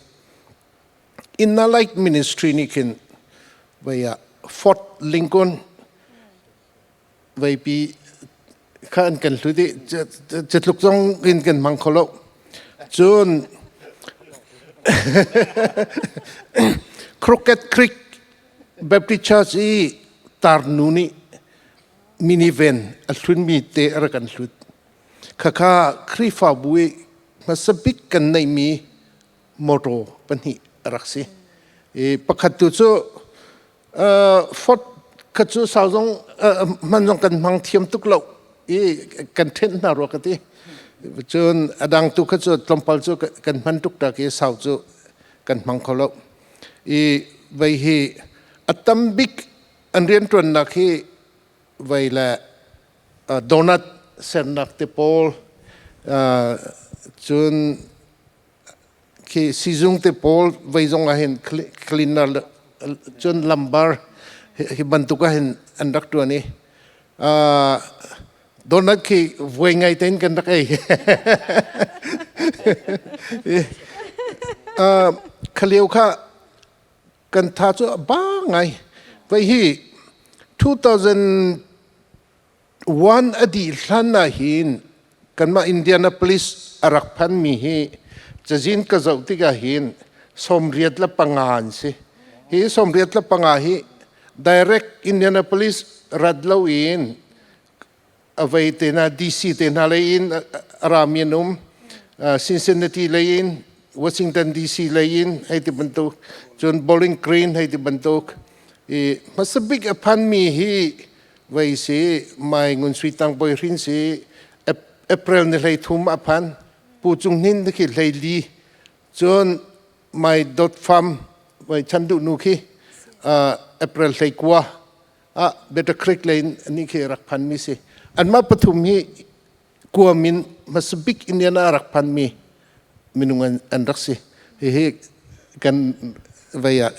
Inner Light Ministry nih khin vei ah Fort Lincoln veipi kha an kan hlut i catluk zong in kan hmang kho lo. Cun Crooked Creek Baptist Church i tarnu nih minivan a hlunmi te a rak kan hlut. Khakha Khrihfabu i hmasa bik kan neihmi motor pahnih a rak si. I pakhat tu cu Ford kha cu sau zong hman zong kan hmang thiam tuk lo i kan ṭhenh hna rua ka ti. Cun a dang tu kha cu tlawmpal cu kan hman tuk tak i sau cu kan hmang kho lo. I vei hi a tam bik an rianṭuannak hi vei le donut sernak te pawl, cun khi sizung te pawl vei zong ah hin cleaner cun lumber hi bantuk ah hin an rak tuan i donut khi vuai ngai tein kan rak ei. Khalio kha. Kan tha cu a ba ngai. Vai hi 2001 a dih hlan ah hin kanmah Indianapolis a rak phanmi hi cazin ka zoh tikah hin 85 an si. Hi 85 hi direct Indianapolis rat loin a vei te hna DC te hna lei in a rami an um. Cincinnati lei in Washington DC lei in hei ti bantuk cun Bowling Green hei ti bantuk i hmasa bik a phanmi hi vei si Mai Ngun Sui Tang Bawi Hrin si April ni 13 a phan Pu Cung Hnin khi 14 cun Mai Dot Fam vai chan duh nu khi April 19 ah Better Creek lei in ani khi rak phan mi si anmah pathum hi kuam in hmasa bik Indiana rak phan mi minung an rak si. Hihi kan vei ah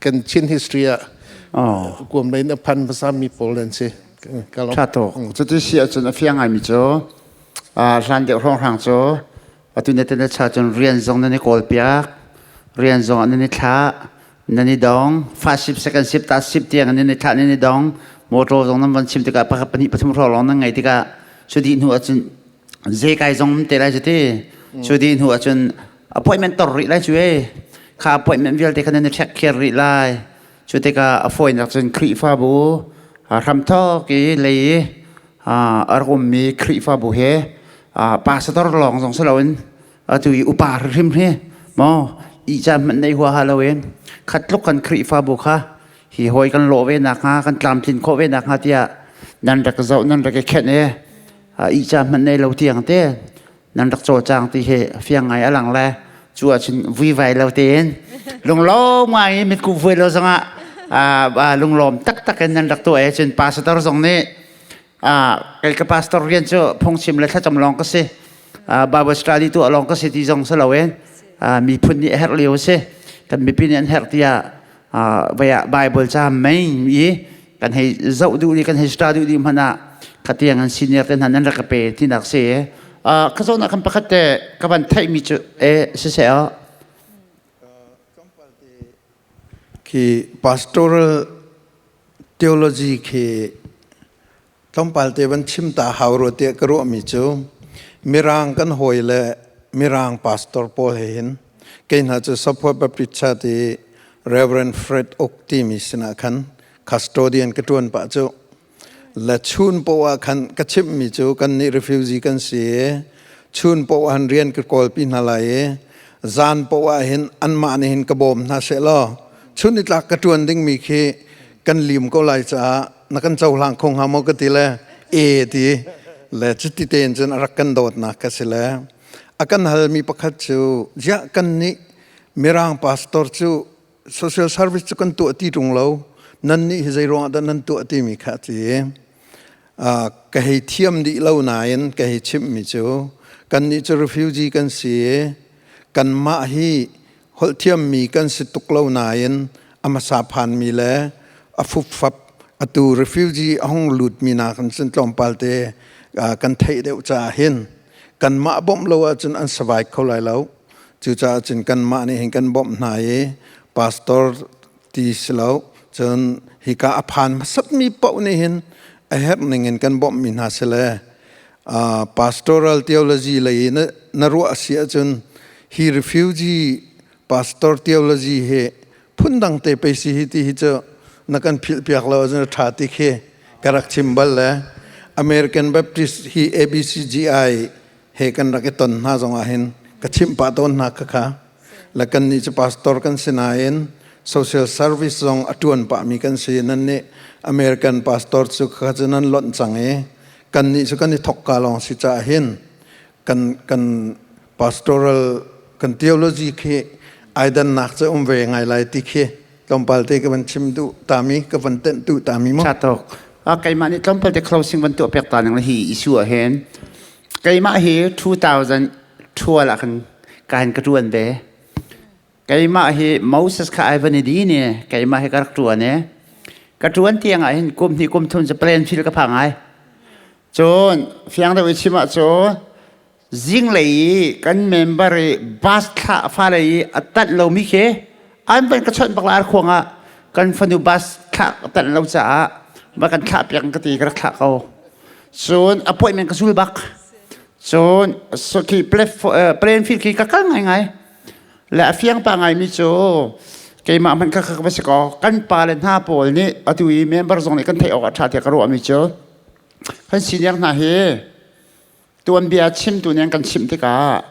kan Chin history ah kuam lei in a phan hmasa mi pawl an si. Tha tuk. Cuti si ahcun a fiang ngaimi cu hlan deuh hrawnghrang cu atu na te na cha cun rian zong nan i kawl piak rian zong ah nan i thlah nan i dong first ship second ship third ship tiang nan i thlah nan i dong motor zong nan van chim tikah pakhat pahnih pathum hrawng lawng nan ngei tikah cu dih hnu ahcun zei kai zong te lai cu ti cu di hnu ahcun appointment tor rih lai cu e kha appointment vialte kha nan i check care rih lai cu tikah a fawinak cun Khrihfabu hramthawk i lei i a rak ummi Khrihfabu he pastor lawng zong si loin atu i upa hrim hi maw i caan hmanh nei huaha loin khat tluk kan Khrihfabu kha hi hawi kan lawh ve nakhnga kan tlamtlin khawh ve nakhnga tiah nan rak zoh nan rak i khenh i ihca hmanh nei lo tiang te nan rak cawlcang ti hi fiang ngai a lang le cu ahcun vuivai lo tein lunglawm ngai i mitkuh vuai lo zongah lunglawm taktak in nan rak tuah i cun pastor zong nih kei ka pastor rian cu phungchim le thlacam lawng ka si Bible study tuah lawng ka si ti zong si loin miphun nih a herh lio a si kan mipi nih an herh tiah Bible ca mei i kan hei zoh duh i kan hei star duh dih hmanh ah khatiang an senior te hna nan rak ka pe tinak si ka zawn ah kan pakhat te ka van theih mi cu e siseh ah khi pastoral theology khi tlawmpal te van chim ta hau ro te ka ruah mi cu mirang kan hawi le mirang pastor pawl he hin kei hna cu Support Baptist Church i Reverend Fred Oak timi sinah khan custodian ka ṭuan pah cu le chun poah khan ka chimhmi cu kan nih refugee kan si i chun poah han rian ka kawlpi hna lai i zan poah hin anmah nih hin ka bawm hna seh law chun nitlak ka ṭuan dingmi khi kan lim ko lai caah na kan cohlang kho hnga maw ka ti le e ti le cuti tein cun a rak kan dawtnak ka si le a kan halmi pakhat cu ziah kan nih mirang pastor cu social service cu kan tuah ti ṭung lo nan nih hi zei ruangah dah nan tuah timi kha a ti ka hei thiam dih lo nain ka hei chimhmi cu kan nih cu refugee kan si i kanmah hi holh thiammi kan si tuk lo nain a hmasa phanmi le a fupfap atu refugee a hung lutmi nakin cun tlawmpal te kan theih deuh caah hin kanmah bawmh lo ahcun an survive kho lai lo. Cucaah cun kanmah nih hin kan bawmh hna i pastor ti si lo cun hika a phan hmasatmi paoh nih hin a herh ning in kan bawmhmi hna si le pastoral theology lei na, na ruah si ahcun hi refugee pastor theology hi phundang te pei si hi ti hi cu na kan philh piak lo ahcun a ṭha ti khi ka rak chim bal le American Baptist hi ABCGI he kan rak i ton hna zong ah hin ka chimh pah tawn hna khakha la kan nih cu pastor kan si nain social service zong a ṭuan pahmi kan si nan nih American pastor cu khakha cu nan lonh cang i kan nih cu kan i thok ka lawng si caah hin kan kan pastoral kan theology khi ai dannak cu um ve ngai lai ti khi tlawmpal te ka van chim duh tami ka van tenh duh tami mu Chatok keimah nih tlawmpal te closing van tuah piak ta ning hi issue ah hin keimah hi 2012 ah khan ka hin ka tuan ve keimah hi Moses kha ai van i di ni keimah hi ka rak tuan e ka tuan tiang ah hin kum hnih kum thum cu plan fil ka phang ai cun fiang deuh i chim ah cu zinglei i kan member i bus thlah fale i a tanh lomi khi An van ka chawnh bak la ar khuang ah kan fanu bus thlah tan lo caah va kan thlah piak ka ti ka rak thlah ko. Cun appointment ka zul bak. Cun so khi Plainfield khi ka kal ngaingai. Le a fiang pa ngaimi cu keimah hmanh kha ka va si ko kan pa le hna pawl nih atu i member zong nih kan theih awk a ṭha tiah ka ruahmi cu kan senior hna hi tuanbia chimtu nih an kan chimh tikah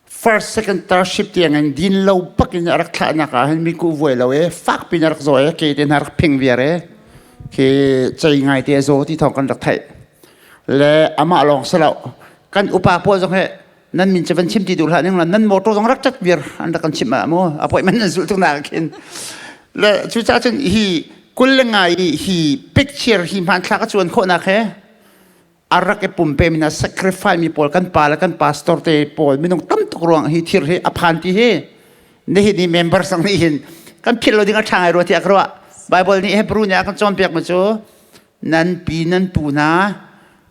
first second third shift tiang in din lo bak in a rak thlahnak ah hin mi ku vuai lo e fak pin a rak zaw e ke te hna rak phing viar e khi cei ngai te zaw ti thawng kan rak theih le amah lawng si lo kan upa pawl zong he nan min cu van chim ti duh hlah ning la nan motor zong rak cat viar an rak kan chimh ah mu appointment nan zulh tuk nak khin le cucaah cun hi 21 i hi picture hi hmanthlak a cuan khawhnak he a rak i pumpe mi na sacrifice mi pawl kan pa le kan pastor te pawl minung tam tuk ruang hi thir hi a phan ti hi nihin ni member sang nih hin kan philh lo ding a ṭha ngai rua tiah ka ruah Bible nih Hebrew nih a kan cawnpiak mi cu nan pi nan pu hna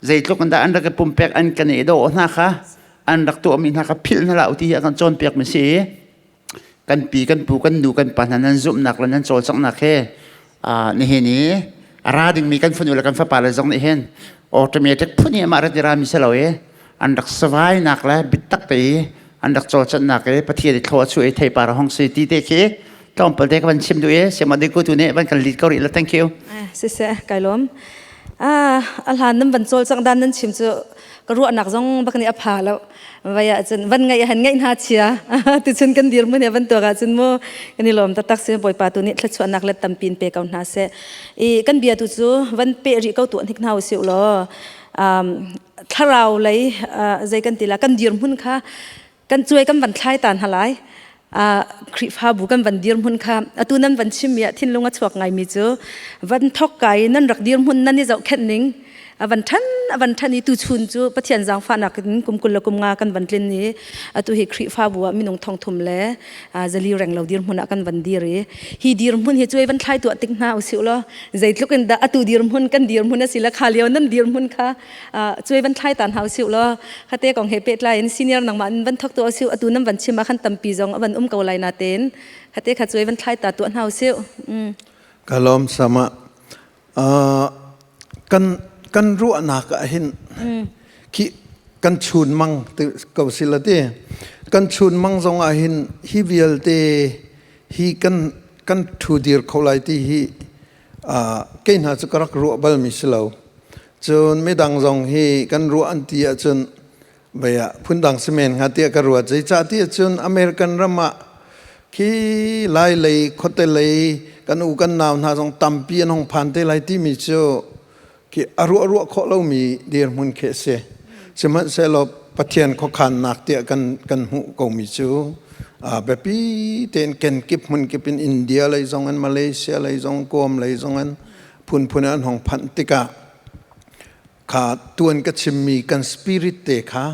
zeitluk in dah an rak i pumpek an kan i dawh hna kha an rak tuahmi hna kha philh hna hlah u ti hi a kan cawnpiak mi si kan pi kan pu kan nu kan pa hna nan zumhnak le nan cawlcanghnak he nihin i a ra dingmi kan fanu le kan fapa le zong nih hin automatic phun hi amah rat i rami si lo i an rak savai nak le bitak te i an rak cawlcanhnak i Pathian i thlaw a chuah i theipar a hong si ti te khi tlawmpal te ka van chim duh i siama ku tu nih van kan lead ko rih la thank you. Siseh kai lawm. Ah a hlan nan van cawlcangh dan nan chim cu ka ruahnak zong bak nih a pha lo. Vai ah cun van ngaih han ngaih hna chia tuchun kan dir mun he van tuak ah cun mu kan i lawm taktak si Bawipa tu nih thluachuahnak le tampin pe ko hna seh. I kan bia tu cu van pe rih ko tuah hnik hna usih law thlarau lei zei kan ti la kan dirhmun kha kan cuai kan van thlai ta hna lai. Khrihfabu kan van dirhmun kha atu nan van chimmi ah thinlung a chuak ngaimi cu van thok kai nan rak dirhmun nan i zohkhenh ning a van ṭhan a van ṭhan i tuchun cu Pathian zaangfahnak in kum 20 le kum nga kan van tlin i atu hi Khrihfabu ah minung 3,000 le 400 reng lo dirhmun ah kan van dir i hi dirhmun hi cuai van thlai tuah tik hna usih law zeitluk in dah atu dirhmun kan dirhmun a si le kha lio nan dirhmun kha cuai van thlai ta hna usih law khate kong he pehtlai in senior nangmah in van thok tu usih atu nan van chim ah khan tampi zong a van um ko lai na tein khate kha cuai van thlai ta tuah hna usih. Ka lawm sama. Kan kan ruahnak ah hin khi kan chun mang ko si la ti kan chun mang zong ah hin hi vialte hi kan kan thu dir kho lai ti hi kei hna cu ka rak ruah bal mi si lo. Cun midang zong hi kan ruah an ti ahcun vei ah phundang si men hnga tiah ka ruat. Zeicahtiah cun American ram ah khi lai lei khuate lei kan u kan nau hna zong tampi an hong phan te lai timi cu khi a ruah ruah khawh lomi dirhmun khi a si. Sihmanhsehlaw Pathian khuakhannak tiah kan kan hmuh komi cu biapi tein kenkip hmunkip in India lei zong in Malaysia lei zong Guam lei zong in phunphun an hong phanh tikah kha tuan ka chimmi kan spirit te kha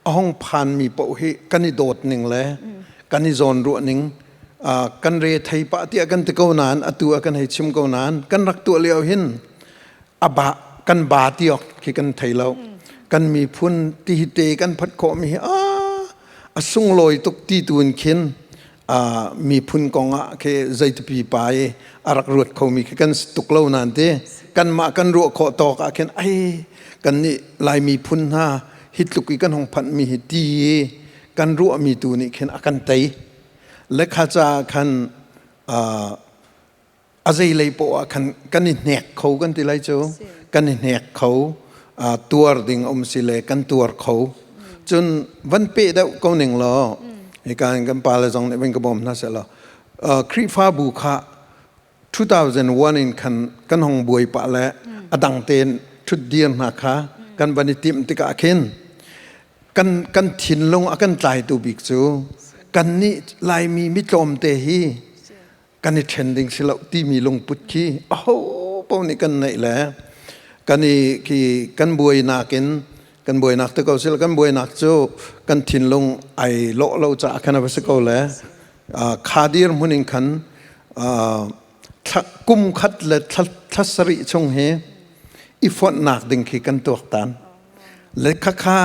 a hong phanmi paoh hi kan i dawt ning le kan i zawn ruah ning kan re thei pah tiah kan ti ko nain atu ah kan hei chim ko nain kan rak tuah lio hin a ba kan ba tiok khi kan thei lo. Kan miphun ti hi te kan phat khawh mi hi a a sunglawi tuk ti tu in khin miphun kong ah khi zeitipi pa i a rak ruat khomi khi kan si tuk lo nain ti kanmah kan ruah khawh tawk ah khin ai kan nih Lai miphun hna hi tluk i kan hong phanhmi hi ti i kan ruahmi tu nih khin a kan tei. Lekha caah khan a zeilei poah ah khan kan i hnek kho kan ti lai cu. Kan i hnek kho, tuar ding um si le kan tuar kho. Cun van pe deuh ko ning law hika in kan pale zong nih van ka bawm hna seh law Khrihfabu kha 2001 in khan kan hong buai pah le a dang tein ṭhutdir hna kha kan van i timh tikah khin kan kan thinlung a kan tlaitu bik cu kannih Laimi mitlawmte hi kan i ṭhen ding si lo timi lungput khi aho paoh nih kan neih le kan i khi kan buainak in kan buainak te ko si kan buainak cu kan thinlung ai lawh lo caah khan a va si ko le kha dir hmun in khan kum khat le thla sarih chung hi i fonhnak ding khi kan tuaktan le khakha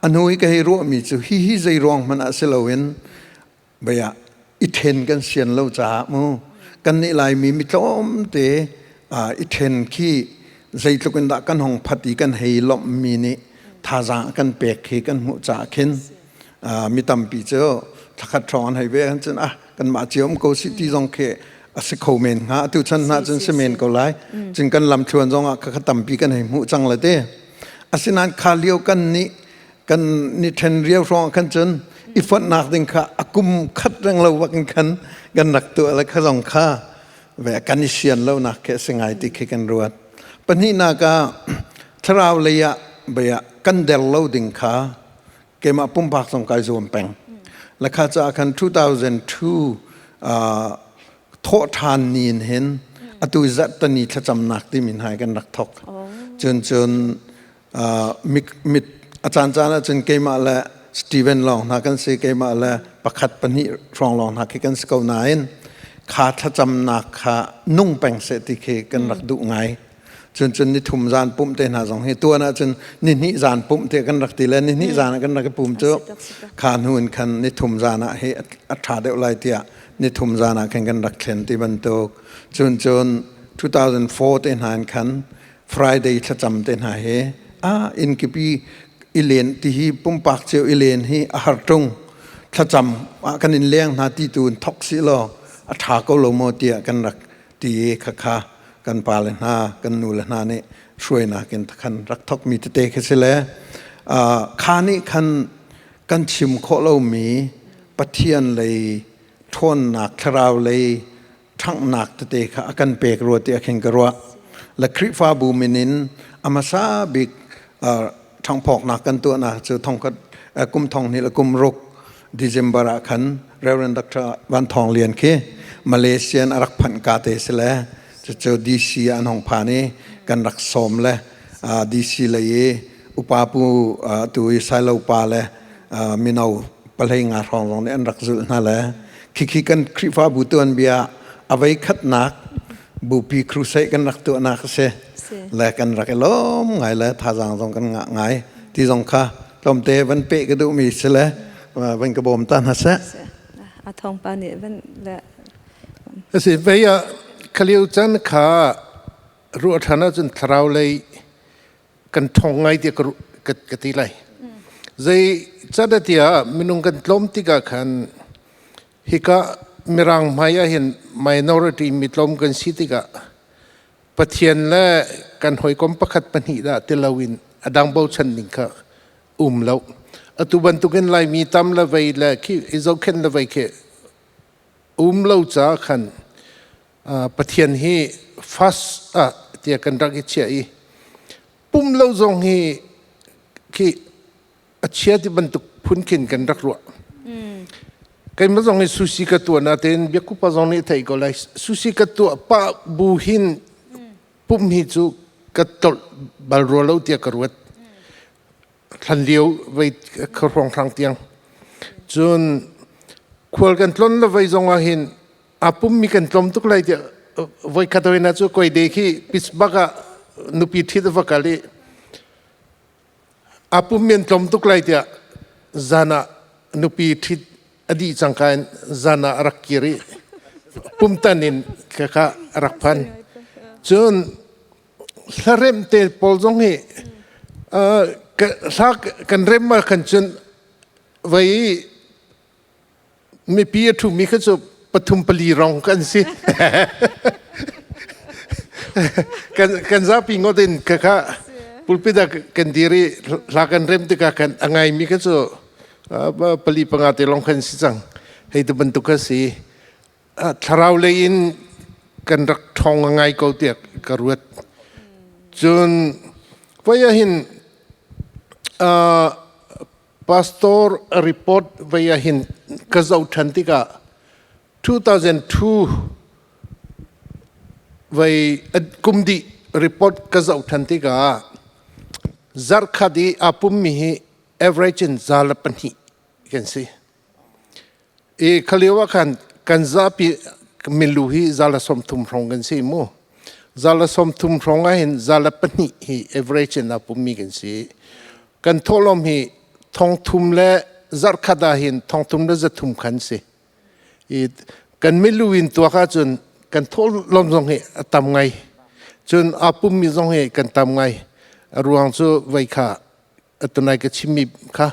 a hnu i ka hei ruahmi cu hi hi zei ruang hmanh ah si loin baya. I then kan sian lo caah mu kan nih Laimi mi tlawmte i then khi zeitluk in dah kan hong phat i kan hei lawmhmi nih thazaang a kan pek khi kan hmuh caah khin mi tampi cu thlakhat hrawng an hei ve an cun ah kanmah cio um ko si ti zong khi a si kho men hnga. Atu chan hna cun si men ko lai. Cun kan lamthluan zong ah khakha tampi kan hei hmuh cang le te. Asinain kha lio kan nih kan ni ṭhen riau hrawng khan cun i fonhnak ding kha a kum khat reng lo bak in khan kan rak tuah le kha zong kha ve kan i sian lo nak khi a si ngai ti khi kan ruat. Pahnihnak ah, thlarau lei ah bia kan der lo ding kha keimah pumpak zong kai zuam peng. Lakha caah khan 2002 thawh ṭhan ni in hin atu zarhtani thlacamnak timi hna kan rak thok. Cun cun mit a caan caan ah cun keimah le Steven lawng hna kan si, keimah le pakhat pahnih hrawng lawng hna khi kan si ko nain kha thlacamnak kha nung peng seh ti khi kan rak duh ngai. Cun cun ni thum zan pumh te hna zong hi tuan ah cun ni hnih zan pumh te kan rak ti le ni hnih zan ah kan rak i pum cu kha hnu in khan ni thum zan ah hi a ṭha deuh lai tiah ni thum zan ah khan kan rak thlen ti bantuk. Cun cun 2004 te hna in khan Friday thlacam te hna he a inn kipi i len ti hi pumpak cio i len hi a har ṭung, thlacam ah kan in leng hna ti tu in thok si law a ṭha ko lo maw tiah kan rak ti i khakha kan pa le hna, kan nu le hna nih hruainak in khan rak thok mi tete khi si le kha nih khan kan chim khawh lomi Pathian lei ṭhawnnak, thlarau lei ṭhanghnak tete kha a kan pek rua ti a khin ka ruah. Le Khrihfabu min in a hmasa bik ṭhanghphawknak kan tuahnak cu thongkhat kum 2006 December ah khan Reverend Dr. Van Thawng Lian khi Malaysian a rak phanh ka te si le cucu DC ah an hong phan i kan rak sawm le DC lei i upa pu tu i Sailo pa le mino 15 hrawng zong nih an rak zulh hna le khikhi kan Khrihfabu tuanbia a vei khatnak bupi crusade kan rak tuahnak a si le kan rak i lawm ngai le thazaang zong kan ngah ngai ti zong kha tlawmte van pe ka duhmi si le van ka bawm ta hna seh. A thawng pa nih van le Asi vei ah khalio chan kha ruah ṭhan ahcun thlarau lei kan ṭhawng ngai tiah ka ti lai. Zei can tiah minung kan tlawm tikah khan hika Mirang hmai ah hin minority mitlawm kan si tikah Pathian le kan hawikom pakhat pahnih dah ti loin a dang bochan ning kha um lo. Atu bantukin Laimi tam le vei le khi i zohkhenh le vei khi um lo caah khan Pathian hi fast ah tiah kan rak i chiah i pum lo zong hi khi a chia ti bantuk phun khin kan rak ruah. Keimah zong hi sushi ka tuah natein biakupa zong nih thei ko lai. Sushi ka tuah pa bu hin pum hi cu ka tolh bal rua lo tiah ka ruat. Thlan lio vei khuahrong hrang tiang. Cun khual kan tlon le vei zong ah hin a pummi kan tlawm tuk lai tiah voi khat na cu koi de khi Pittsburgh ah nupi ṭhit va kal i a pummi an tlawm tuk lai tiah zan ah nupi ṭhit a dih cangka in zan ah a rak kir i pumtan in khakha a rak phan. Cun hlaremh te pawl zong hi hla kan rem ah khan cun vei mipi a ṭhumi kha cu pathum pali rong kan si. Kan zapi ngot in khakha pulpit ah kan dir i hla kan rem tikah khan a ngaimi kha cu pali panga te lawng khan si cang. Hei tu bantuk kha si. Thlarau lei in kan rak ṭhawng a ngai ko tiah ka ruat. Cun voi ah hin Pastor report vei ah hin ka zoh ṭhan tikah 2002 vei kum dih report ka zoh ṭhan tikah zarhkhat i aa pummi hi average in 102 kan si. I khalio ah khan kan zapi milu hi 130 hrawng kan si mu. 130 hrawng ah hin 102 hi average in aa pummi kan si. Kan thawhlawm hi 3,000 le zarhkhat ah hin 3,300 khan si. I kan milu in tuak ahcun kan thawhlawm zong hi a tam ngai. Cun aa pummi zong hi kan tam ngai. A ruang cu vei kha atunai ka chimmi kha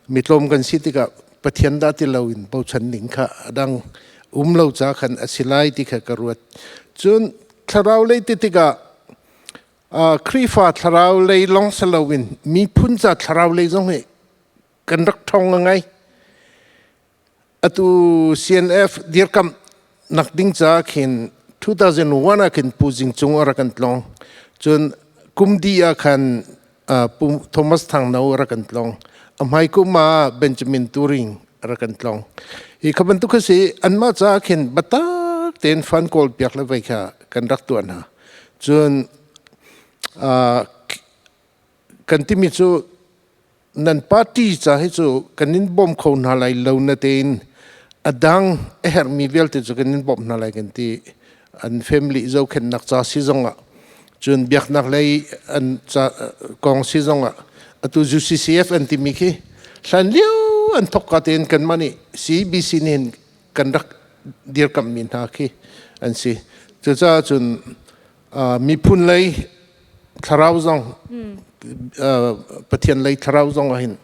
mitlawm kan si tikah Pathian dah ti loin bochan ding kha a dang um lo ca khan a si lai ti kha ka ruat. Cun thlarau lei ti tikah Khrihfa thlarau lei lawng si loin miphun ca thlarau lei zong hi kan rak ṭhawng ngai. Atu CNF dirkamh nak ding ca khin 2001 ah khin Pu Zing Cung a rak kan tlawng. Cun kum dih ah khan Pu Thomas Thang No a rak kan tlawng. A hmai kum ah Benjamin Turing a rak kan tlawng. Hi kha bantuk kha si anmah ca khin biatak tein fund kawl piak le vei kha kan rak tuah hna. Cun kan timi cu nan party ca hi cu kan in bawm kho hna lai lo na tein a dang a herhmi vialte cu kan in bawmh hna lai kan ti. An family zohkhenhnak ca si zongah, cun biaknak lei an ca kong si zongah, atu UCCF an timi khi hlan lio an thok ka tein kanmah nih CBC nih hin kan rak dirkamhmi hna khi an si. Cucaah cun miphun lei thlarau zong, Pathian lei thlarau zong ah hin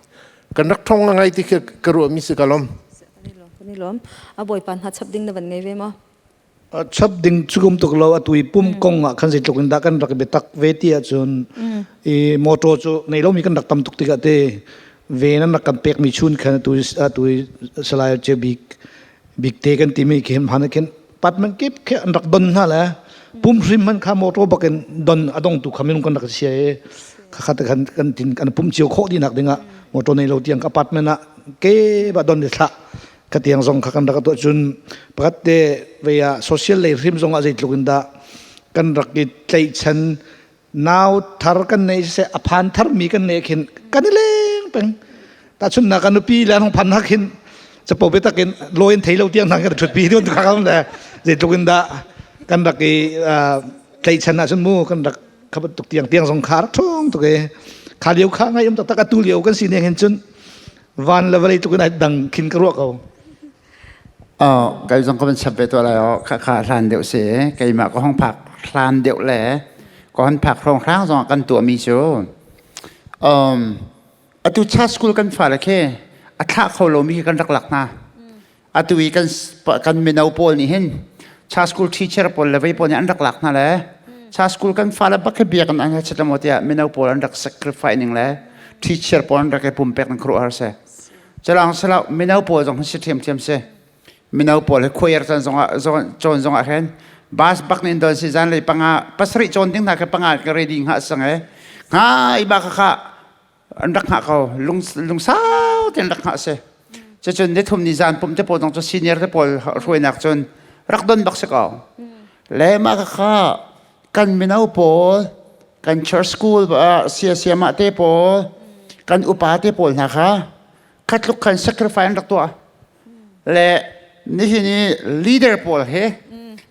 kan rak ṭhong ngai ti khi ka ruahmi si. Ka lawm. Kan i lawm. A bawipa hna chap ding na van ngei ve maw? Chap ding cukum tuk lo. Atu i pum kong ah khan zeitluk in dah kan rak biatak ve ti ahcun, i motor cu nei lomi kan rak tam tuk tikah te ve nan rak kan pekmi chun khan atu atu Salai Che Bik Bik te kan timi khi hman khin apartment kip khi an rak don hna le pum hrim man kha motor bakin don a dong tu kha minung kan rak sia i kha khat kan kan tin kan pum cio khawh dinak dingah motor nei lo tiang apartment ah ke ba don le thla ka tiang zong kha kan rak tuah. Cun pakhat te vei ah social lei hrim zong ah zeitluk in dah kan rak i tlaihchan, nau thar kan nei siseh, a phan thar mi kan nei khin kan i leng peng. Tahchun na kan nupi le hong phan hak hin chapo be takin loin thei lo tiang nang kan thut pi dun kha kam le zeitluk in dah kan rak i tlaihchan ahcun mu kan rak kha bantuk tiang tiang zong kha rak thong tuk e. Kha lio kha ngai um taktak. Atu lio kan si neng hin cun van le vawlei tukin ai dang khin ka ruah ko. Kai zong ka van chap ve tuah lai o. Kha kha hlan deuh si. Keimah ka hong phak hlan deuh le ka hon phak hrawng hrang zong kan tuah mi cu atu cha school kan fale khi a thlah kho lomi khi kan rak lak hna. Atu i kan kan mino pawl nih hin cha school teacher pawl le vei pawl nih an rak lak hna le cha school kan fale bak khi biak an an chet mo tiah mino pawl an rak sacrifice ning le teacher pawl an rak i pumpek ning khuaruahhar si. Calang sala mino pawl zong si ṭhiamṭhiam si. Mino pawl hi choir can zong ah cawn zong ah khin bus bak nin don si zan lei panga 7 cawn ding hna kha panga ka ready ngah sang e nga i ba kha kha an rak ngah ko, lung lungsau ten rak ngah si. Cucun ni thum ni zan pum te pawl zong cu senior te pawl hruainak cun rak don bak si ko. Le mah kha kha kan mino pawl, kan church school sia siamah te pawl, kan upa te pawl hna kha khatluk khan sacrifice an rak tuah le nihin i leader pawl he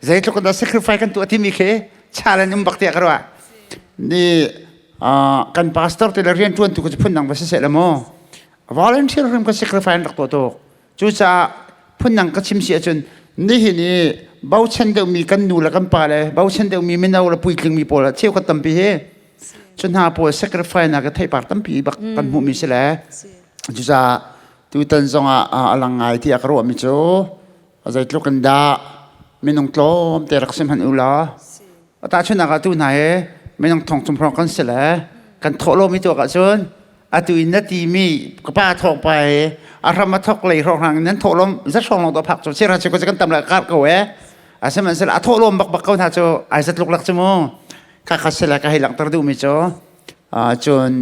zeitluk in dah sacrifice kan tuah timi khi challenge um bak tiah ka ruah. Ni kan pastor te le rian tuan tu ka phun dang va si seh la mu, volunteer rim ka sacrifice an rak tuah tuk. Cucaah phundang ka chim si ahcun nihin i bochan deuhmi kan nu le kan pa le bochan deuhmi mino le puitlingmi pawl ah cheukhat tampi hi cu hna pawl sacrifice nak theipar tampi bak kan hmuhmi si le cucaah tutan zong ah a lang ngai tiah ka ruahmi cu zeitluk in dah minung tlawm te rak si hmanh u law, tahchunhnak ah tu hna hi minung thong cung hrawng kan si le kan thawh lomi tuak ahcun atu in na timi ka pa thawk pa he a hram a thok lei hrawng hrang nan thawh lom zat hrawng long to phak cu sira chu kan tam la kar ko e. Asihmanhsehlaw a thawh lom bak bak ko hna cu ai zat luk lak cu mu kha kha sila ka hei langhter duh mi cu. Cun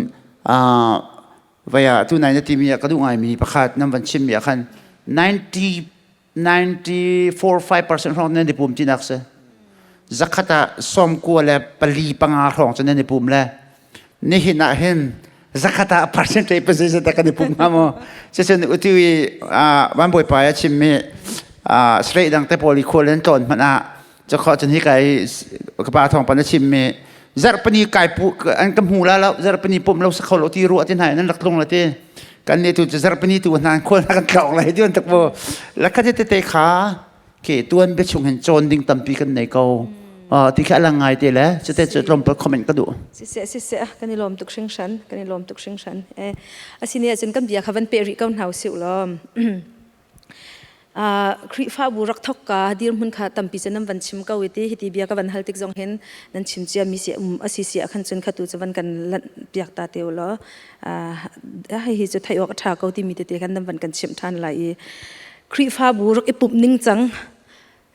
vaya tu nai na timi ah ka duh ngai mi pakhat nan van chim mi ah khan 90 94 5% hrawng nan i pum tinak si. Zakhat ah 94, 5 hrawng cu nan i pum le nihin ah hin zakhat ah percentage position ta kan i pum hnga maw? Cucun utu i van bawipa a chimmi straight dang te pawl i khual an tlawn hmanh ah cakho cun hi kai ka pa thawng pan a chimmi zarhpini kai pu an ka hmu la lo, zarhpini pum lo sakho lo ti ruah ti hna nan rak tlung la ti. Kan nih tu cu zarhpini tu hna khual hna kan tlawng lai ti bantuk mu. La kha te te kha ke tuan bia chung hin cawn ding tampi kan nei ko. Ti kha alang ngai te le cute cu tlawmpal comment ka duh. Siseh siseh kan i lawm tuk hringhran kan i lawm tuk hringhran. Eh asine ahcun kan bia kha van pe rih ko hna usih law. Khrihfabu rak thok ka dirhmun kha tampi cu nan van chim ko i ti hiti bia ka van hal tik zong hin nan chim cia mi si um asi si ah khan cun khatu cu van kan lanh piak ta te law hi hi cu theih awk a ṭha ko timi tete khan nan van kan chimh ṭhan lai i Khrihfabu rak i pumh ning cang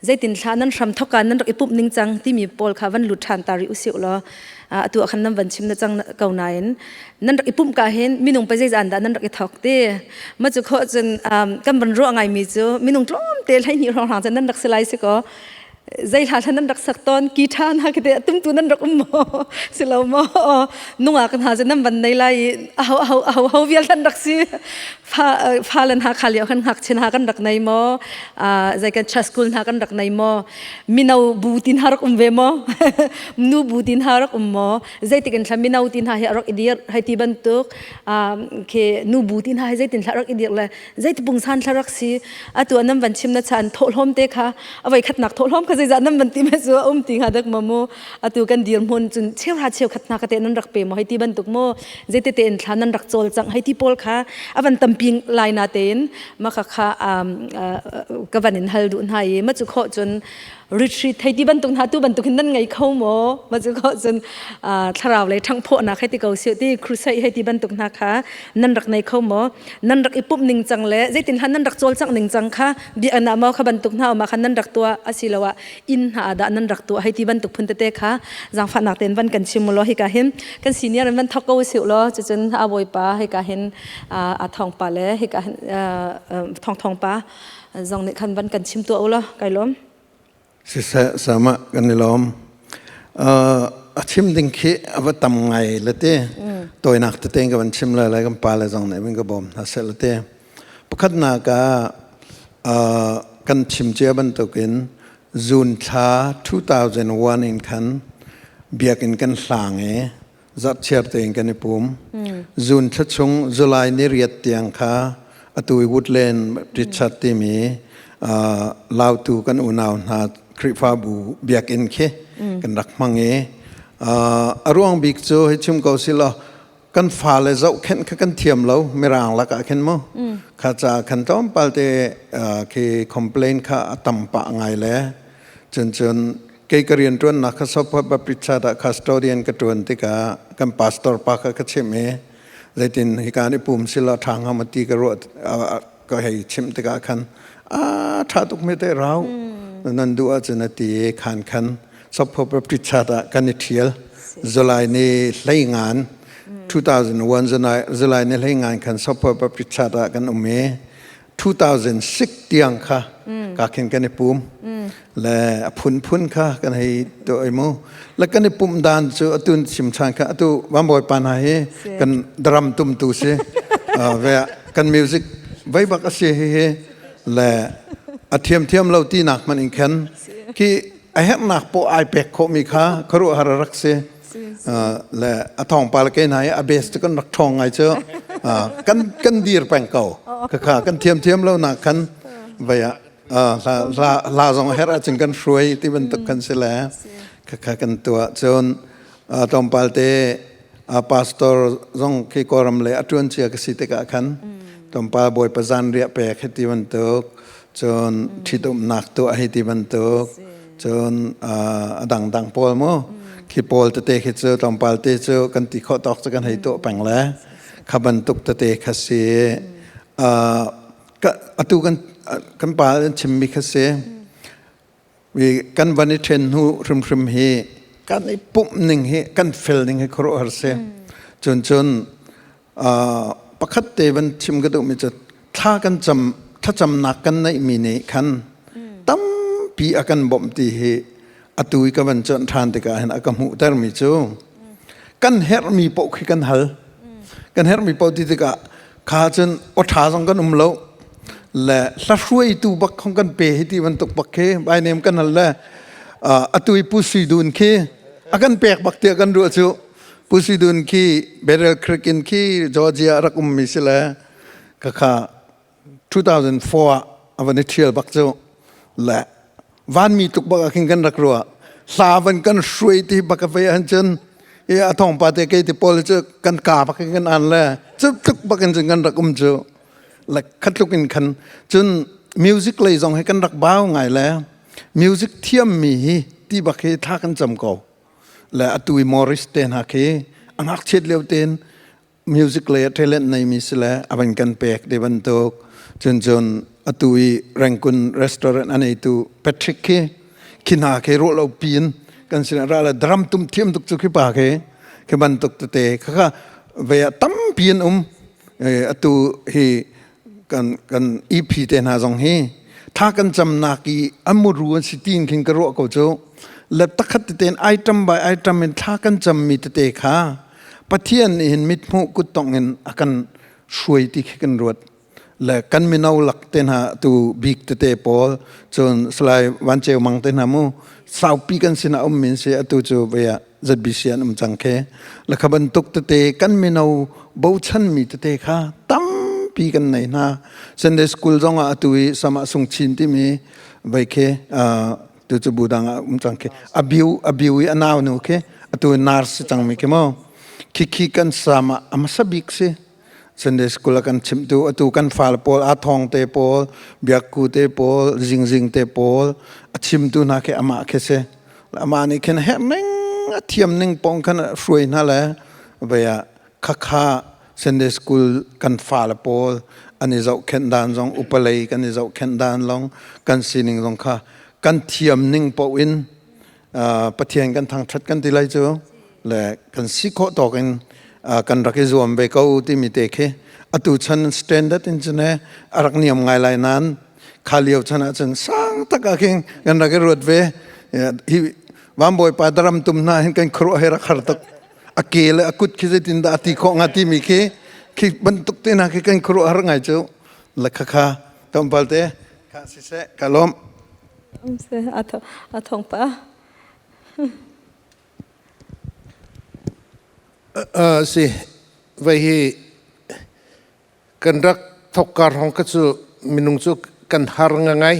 zeitin thla nan hram thoka nan rak i pumh ning cang timi pawl kha van lut ṭhan ta rih usih law atu ah khan nan van chim na cang ko nain nan rak i pumh ka hin minung pa zeizan dah nan rak i thok ti ma cu kho cun kan van ruah ngai mi cu minung tlawm te hlei hnih hrawng hrang cun nan rak si lai si ko zei hla hla nan rak sak ton ki tha na kite tumtu nan rak um maw si lo maw nungak hna cu nan van nei lai i aho aho aho ho vial nan rak si fa fa le hna kha lio kan ngakchia hna kan rak nei maw zei kan church school hna kan rak nei maw mino bu tin ha rak um ve maw nu bu tin ha rak um maw zeitik in thla mino tin ha hi rak i dir hei ti bantuk ke nu bu tin ha hi zeitin thla rak i dir le zeiti pungsan thla rak si atu nan van chim na chan thawhlawm te kha avoi khatnak thawhlawm kha zeizah nan van ti me cu um ti nga dak ma mu atu kan dir hmun cun cheuhra cheukhat hna ka te nan rak pe mo hei ti bantuk mo zeite te in thla nan rak cawl cang hei ti pawl kha avan tampi lai na tein ma kha kha ka van in hal duh hna i ma cu kho cun retreat hei ti bantuk hna tu bantuk hin nan ngei kho maw ma cu kho cun thlarau lei ṭhanghphawhnak hei ti ko si ti crusade hei ti bantuk hna kha nan rak nei kho maw nan rak i pumh ning cang le zeitin han nan rak cawlcangh ning cang kha biakinn ah maw kha bantuk hna ma khan nan rak tuah asiloah inn hna ah dah nan rak tuah hei ti bantuk phun tete kha zaangfahnak tein van kan chim law hika hin kan senior in van thok ko usih law cucun a bawipa hika hin a thawngpa le hika hin thong thongpa zong nih khan van kan chim tuah u law kai lawm. Siseh sama kan i lawm. A chim ding khi a va tam ngai le te. Tawinak tete ka van chim lai lai kan pa le zong nih van ka bawm hna seh le te. Pakhatnak ah kan chim cia bantukin June thla 2001 in khan biakinn kan hlang i zarhchiar tein kan i pum. June thla chung July ni riat tiang kha atu i Woodland Richard timi Lautu kan unau hna Khrihfabu biakinn khi kan rak hmang i a ruang bik cu hei chim ko si law kan fale zohkhenh kha kan thiam lo mirang lakah khin mu kha ca khan tlawmpal te khi complain kha a tam pah ngai le cun cun kei ka rian ṭuannak kha Sopha Baptist Church ah custodian ka ṭuan tikah kan pastor pa kha ka chimh i zeitin hika ni pum sila ṭha hnga ma ti ka ruah ka hei chimh tikah khan a ṭha tuk me te rau nan duh ahcun a ti i khan khan Sopha Baptist Church ah kan i ṭhial July ni hlei ngan 2001 July July ni hlei ngan khan Sopha Baptist Church ah kan um i 2006 tiang kha ka khin kan i pum le a phunphun kha kan hei tuah i mu le kan i pumh dan cu atun chim than kha atu vanbawi pa hna hi kan drum tumtu si ve kan music vai bak a si hi hi le a thiam thiam lo ti nak man in khan khi a herhnak po ai pek khawh mi kha khuaruahhar rak si le a thawngpal ke hna i a base cu kan rak ṭhawng ngai cu kan kan dir peng ko khakha kan thiam thiam lo nak khan vei ah hla hla zong herh ahcun kan hruai ti bantuk kan si le khakha kan tuah cun tlawmpal te pastor zong khi kawlram le a ṭuan cia ka si tikah khan tlawmpal bawipa zanriah pek hi ti bantuk cun ṭhitumnak tuah hi ti bantuk cun a dangdang pawl mu khi pawl tete khi cu tlawmpal te cu kan ti khawh tawk cu kan hei tuah peng le kha bantuk tete kha si atu kan kan pa an chimmi kha si kan van i ṭhen hnu hrimhrim hi kan i pumh ning hi kan fel ning hi khuaruahhar si cun cun pakhat te van chim ka duhmi cu thla kan cam thlacamnak kan neihmi nih khan tampi a kan bawmh ti hi atu i ka van cuanh ṭhan tikah hin a ka hmuhtermi cu kan herhmi paoh khi kan hal kan herhmi paoh ti tikah kha cun aw ṭha zong kan um lo le hla hruaitu bak khong kan pe hi ti bantuk bak khi bai nem kan hal le atu i pu sui dun khi a kan pek bak tiah kan ruah cu Pu Sui Dun khi Battle Creek in khi Georgia rak ummi si le. Ka kha 2004 ah a van i ṭhial bak cu le vanmi tluk bak ah khin kan rak ruah. Hla van kan hruai ti bak a vei ahcun i a thawngpa te kei te pawl cu kan ka bak in kan an le cu tluk bak in cun kan rak um cu le khat tluk in khan cun music lei zong hi kan rak bau ngai le music thiam mi hi ti bak hi thla kan cam ko le atu i Morris te hna khi a ngakchiat lio tein music lei a talent nei mi si le a van kan pek te bantuk cun cun atu i Rangoon restaurant a neitu Patrick khi khi hna khi ruah lo piin kan sin ra le drum tum thiam tuk cu khi pa khi khi bantuk tete kha kha ve ah tampi an um atu hi kan kan EP te hna zong hi tha kan camnak i amuru an si tin khin ka ruah ko cu le takhat tete in item by item in thla kan cammi tete kha Pathian nih hin mithmuh kuttongh in a kan hruai ti khi kan ruat le kan mino lak te hna tu bik tete pawl cun Salai Van Ceu Mang te hna mu saupi kan sinah um min si atu cu vei ah ZBC an um cang khe le kha bantuk tete kan mino bochan mi tete kha tampi kan nei hna Sunday school zong ah atu i sama sung chin timi vei khe tu cu bu dang ah um cang khi abiu abiu i anau nu khi atu nurse si cang mi khi mo khi khi kan sama amasa bik si Sunday school a kan chimtu atu kan fal pawl a thong te pawl biakku te pawl zingzing te pawl a chimtu hna khi amah khi si amah nih khin herh ning a thiam ning pong khan hruai hna le vei ah khakha Sunday school kan fale pawl an i zohkhenh dan zong upalei kan i zohkhenh dan long kan sining zong kha kan thiam ning paoh in Pathian kan thangṭhat kan ti lai cu le kan si khawh tawk in kan rak i zuam ve ko timi te khi atu chan standard in cun a rak niam ngai lai nain kha lio chan ah cun sang tak ah khin kan rak i ruat ve hi vanbawipa daram tum hna hin kan khuaruah he rak har tuk a ke le a kut khi zeitin dah a ti khawh hnga timi khi khi bantuk te hna khi kan khuaruah har ngai cu la kha kha tlawmpal te kha siseh ka lawm A thong pa. Si vai hi kan rak thok kar hong ka cu minung cu kan har ngai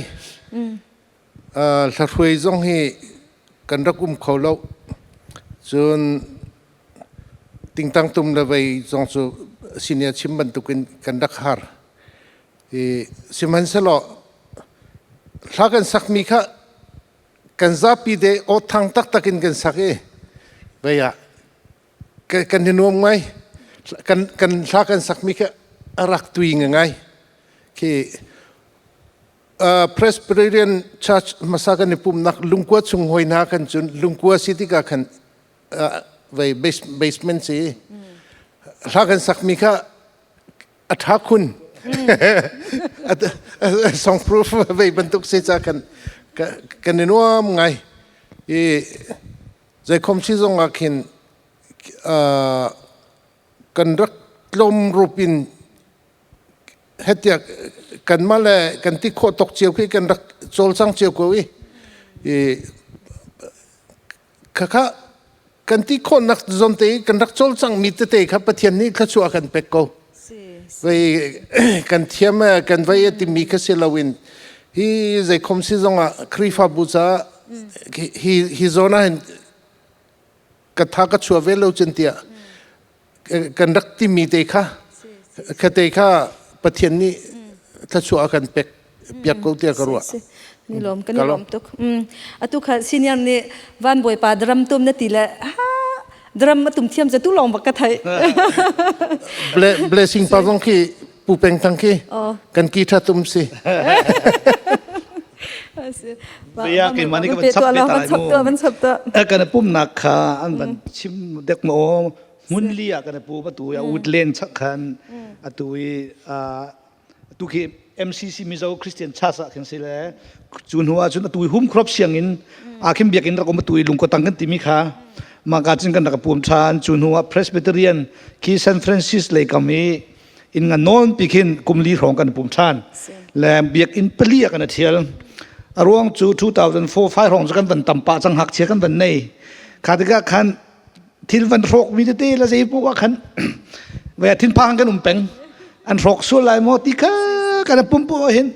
Hlahruai zong hi kan rak um kho lo. Cun tingtang tum le vei zong cu senior chim bantukin kan rak har. I sihmanhsehlaw hla kan sakmi kha kan zapi te aw thang taktak in kan sak i vei ah kan i nuam ngai. Kan kan hla kan sakmi kha a rak tui ngai. Khi Presbyterian Church hmasa kan i pumnak lungkua chung hoi hna kan cun lungkua si tikah khan vei basement si hla kan sakmi kha a ṭha khun song proof vei bantuk si ca kan kan i nuam ngai i zeikhom si zong ah khin kan rak tlawm rup in hetiah kanmah le kan ti khawh tok cio khi kan rak cawlcang cio ko i khakha kan ti khawhnak zawn te kan rak cawlcang mi tete kha Pathian nih thluachuah kan pek ko vei kan thiam kan vei timi kha si loin hi zeikhom si zongah Khrihfabu caah hi hi zawn ah hin ka tha ka chuah ve lo cun tiah kan rak timi te kha kha te kha Pathian nih thluachuah a kan pek piak ko tiah ka ruah. Ni lawm kan i lawm tuk. Atu kha senior nih van bawipa drum tum na ti le drum a tum thiam tu lawng bak ka thai. Blessing pa zong khi pu peng thang khi kan ki tha tum si. Bia keimah nih ka van chap ve ta lai mu. Kan pumnak kha an van chim dek maw hmun li ah kan pu ba tu ya woodland chak khan atu i atu khi MCC Mizo Christian Church ah khin si le cu hnu ah cun atu i hum crop siang in a khin biakinn rak um atu i lungkotang kan timi kha mah ka cun kan rak pum than cu hnu ah Presbyterian khi San Francis lei kam i inn ngan nawn pi khin kum li hrawng kan pum ṭhan le biakinn pali ah kan i ṭhial a ruang cu 2004 5 hrawng cu kan van tam pah cang ngakchia kan van nei kha tikah khan thil van hrawk mi tete la zei poh ah khan ve thinphang kan um peng. An hrawk sual lai maw ti kha kan pum pu hin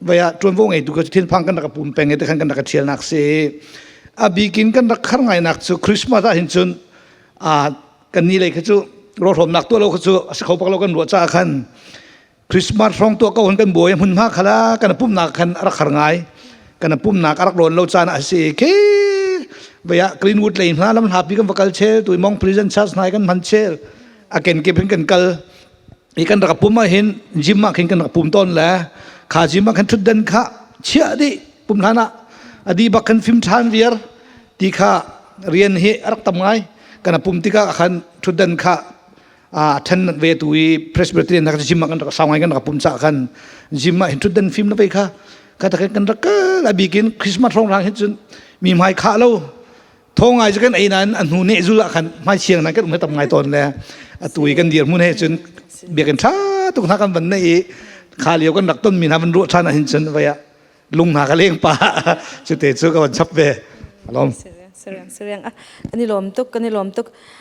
vaya ṭuanvo ngeitu ka thinphang kan rak pum peng i te khan kan rak ṭhial nak si. A bikin kan rak khar ngai nak cu Christmas ah hin cun a kan ni lei kha cu rawhrawmnak tuah lo kha cu a si kho bak lo kan ruah caah khan Christmas hrawng tuah ko kan buai hmun hma khala kan pumnak khan a rak har ngai. Kan pumnak a rak lawn lo caan a si khi vaya Greenwood lei hna lam hlapi kan va kal chel tu Mong Prison Church nai kan hman chel a ken kip hin kan kal i kan rak pum ah hin gym ah khin kan rak pum tawn le kha gym ah khan thutdan kha chiah dih pum hlan ah adi bak khan fim than viar ti kha rian hi a rak tam ngai. Kan pum tikah khan thutdan kha a then ve tu i Presbyterian na gym ah kan rak sau ngai kan rak pum cha khan gym ah hin thutdan fim na ve kha ka ta kan rak kal. A bikin Christmas rong rang hin cun mi hmai kha lo thong ngai kan ei nain an hnu ne zul ah khan hmai chiang nan kan um tam ngai ton le atu i kan dir mun he cun biakin tha tuk hna kan van nei i kha lio kan rak ton mi hna van ruah than ah hin cun vaya lung hna ka leng pa cu te cu ka van chap ve alom. Seriang seriang ah kan i lawm tuk, kan i lawm tuk.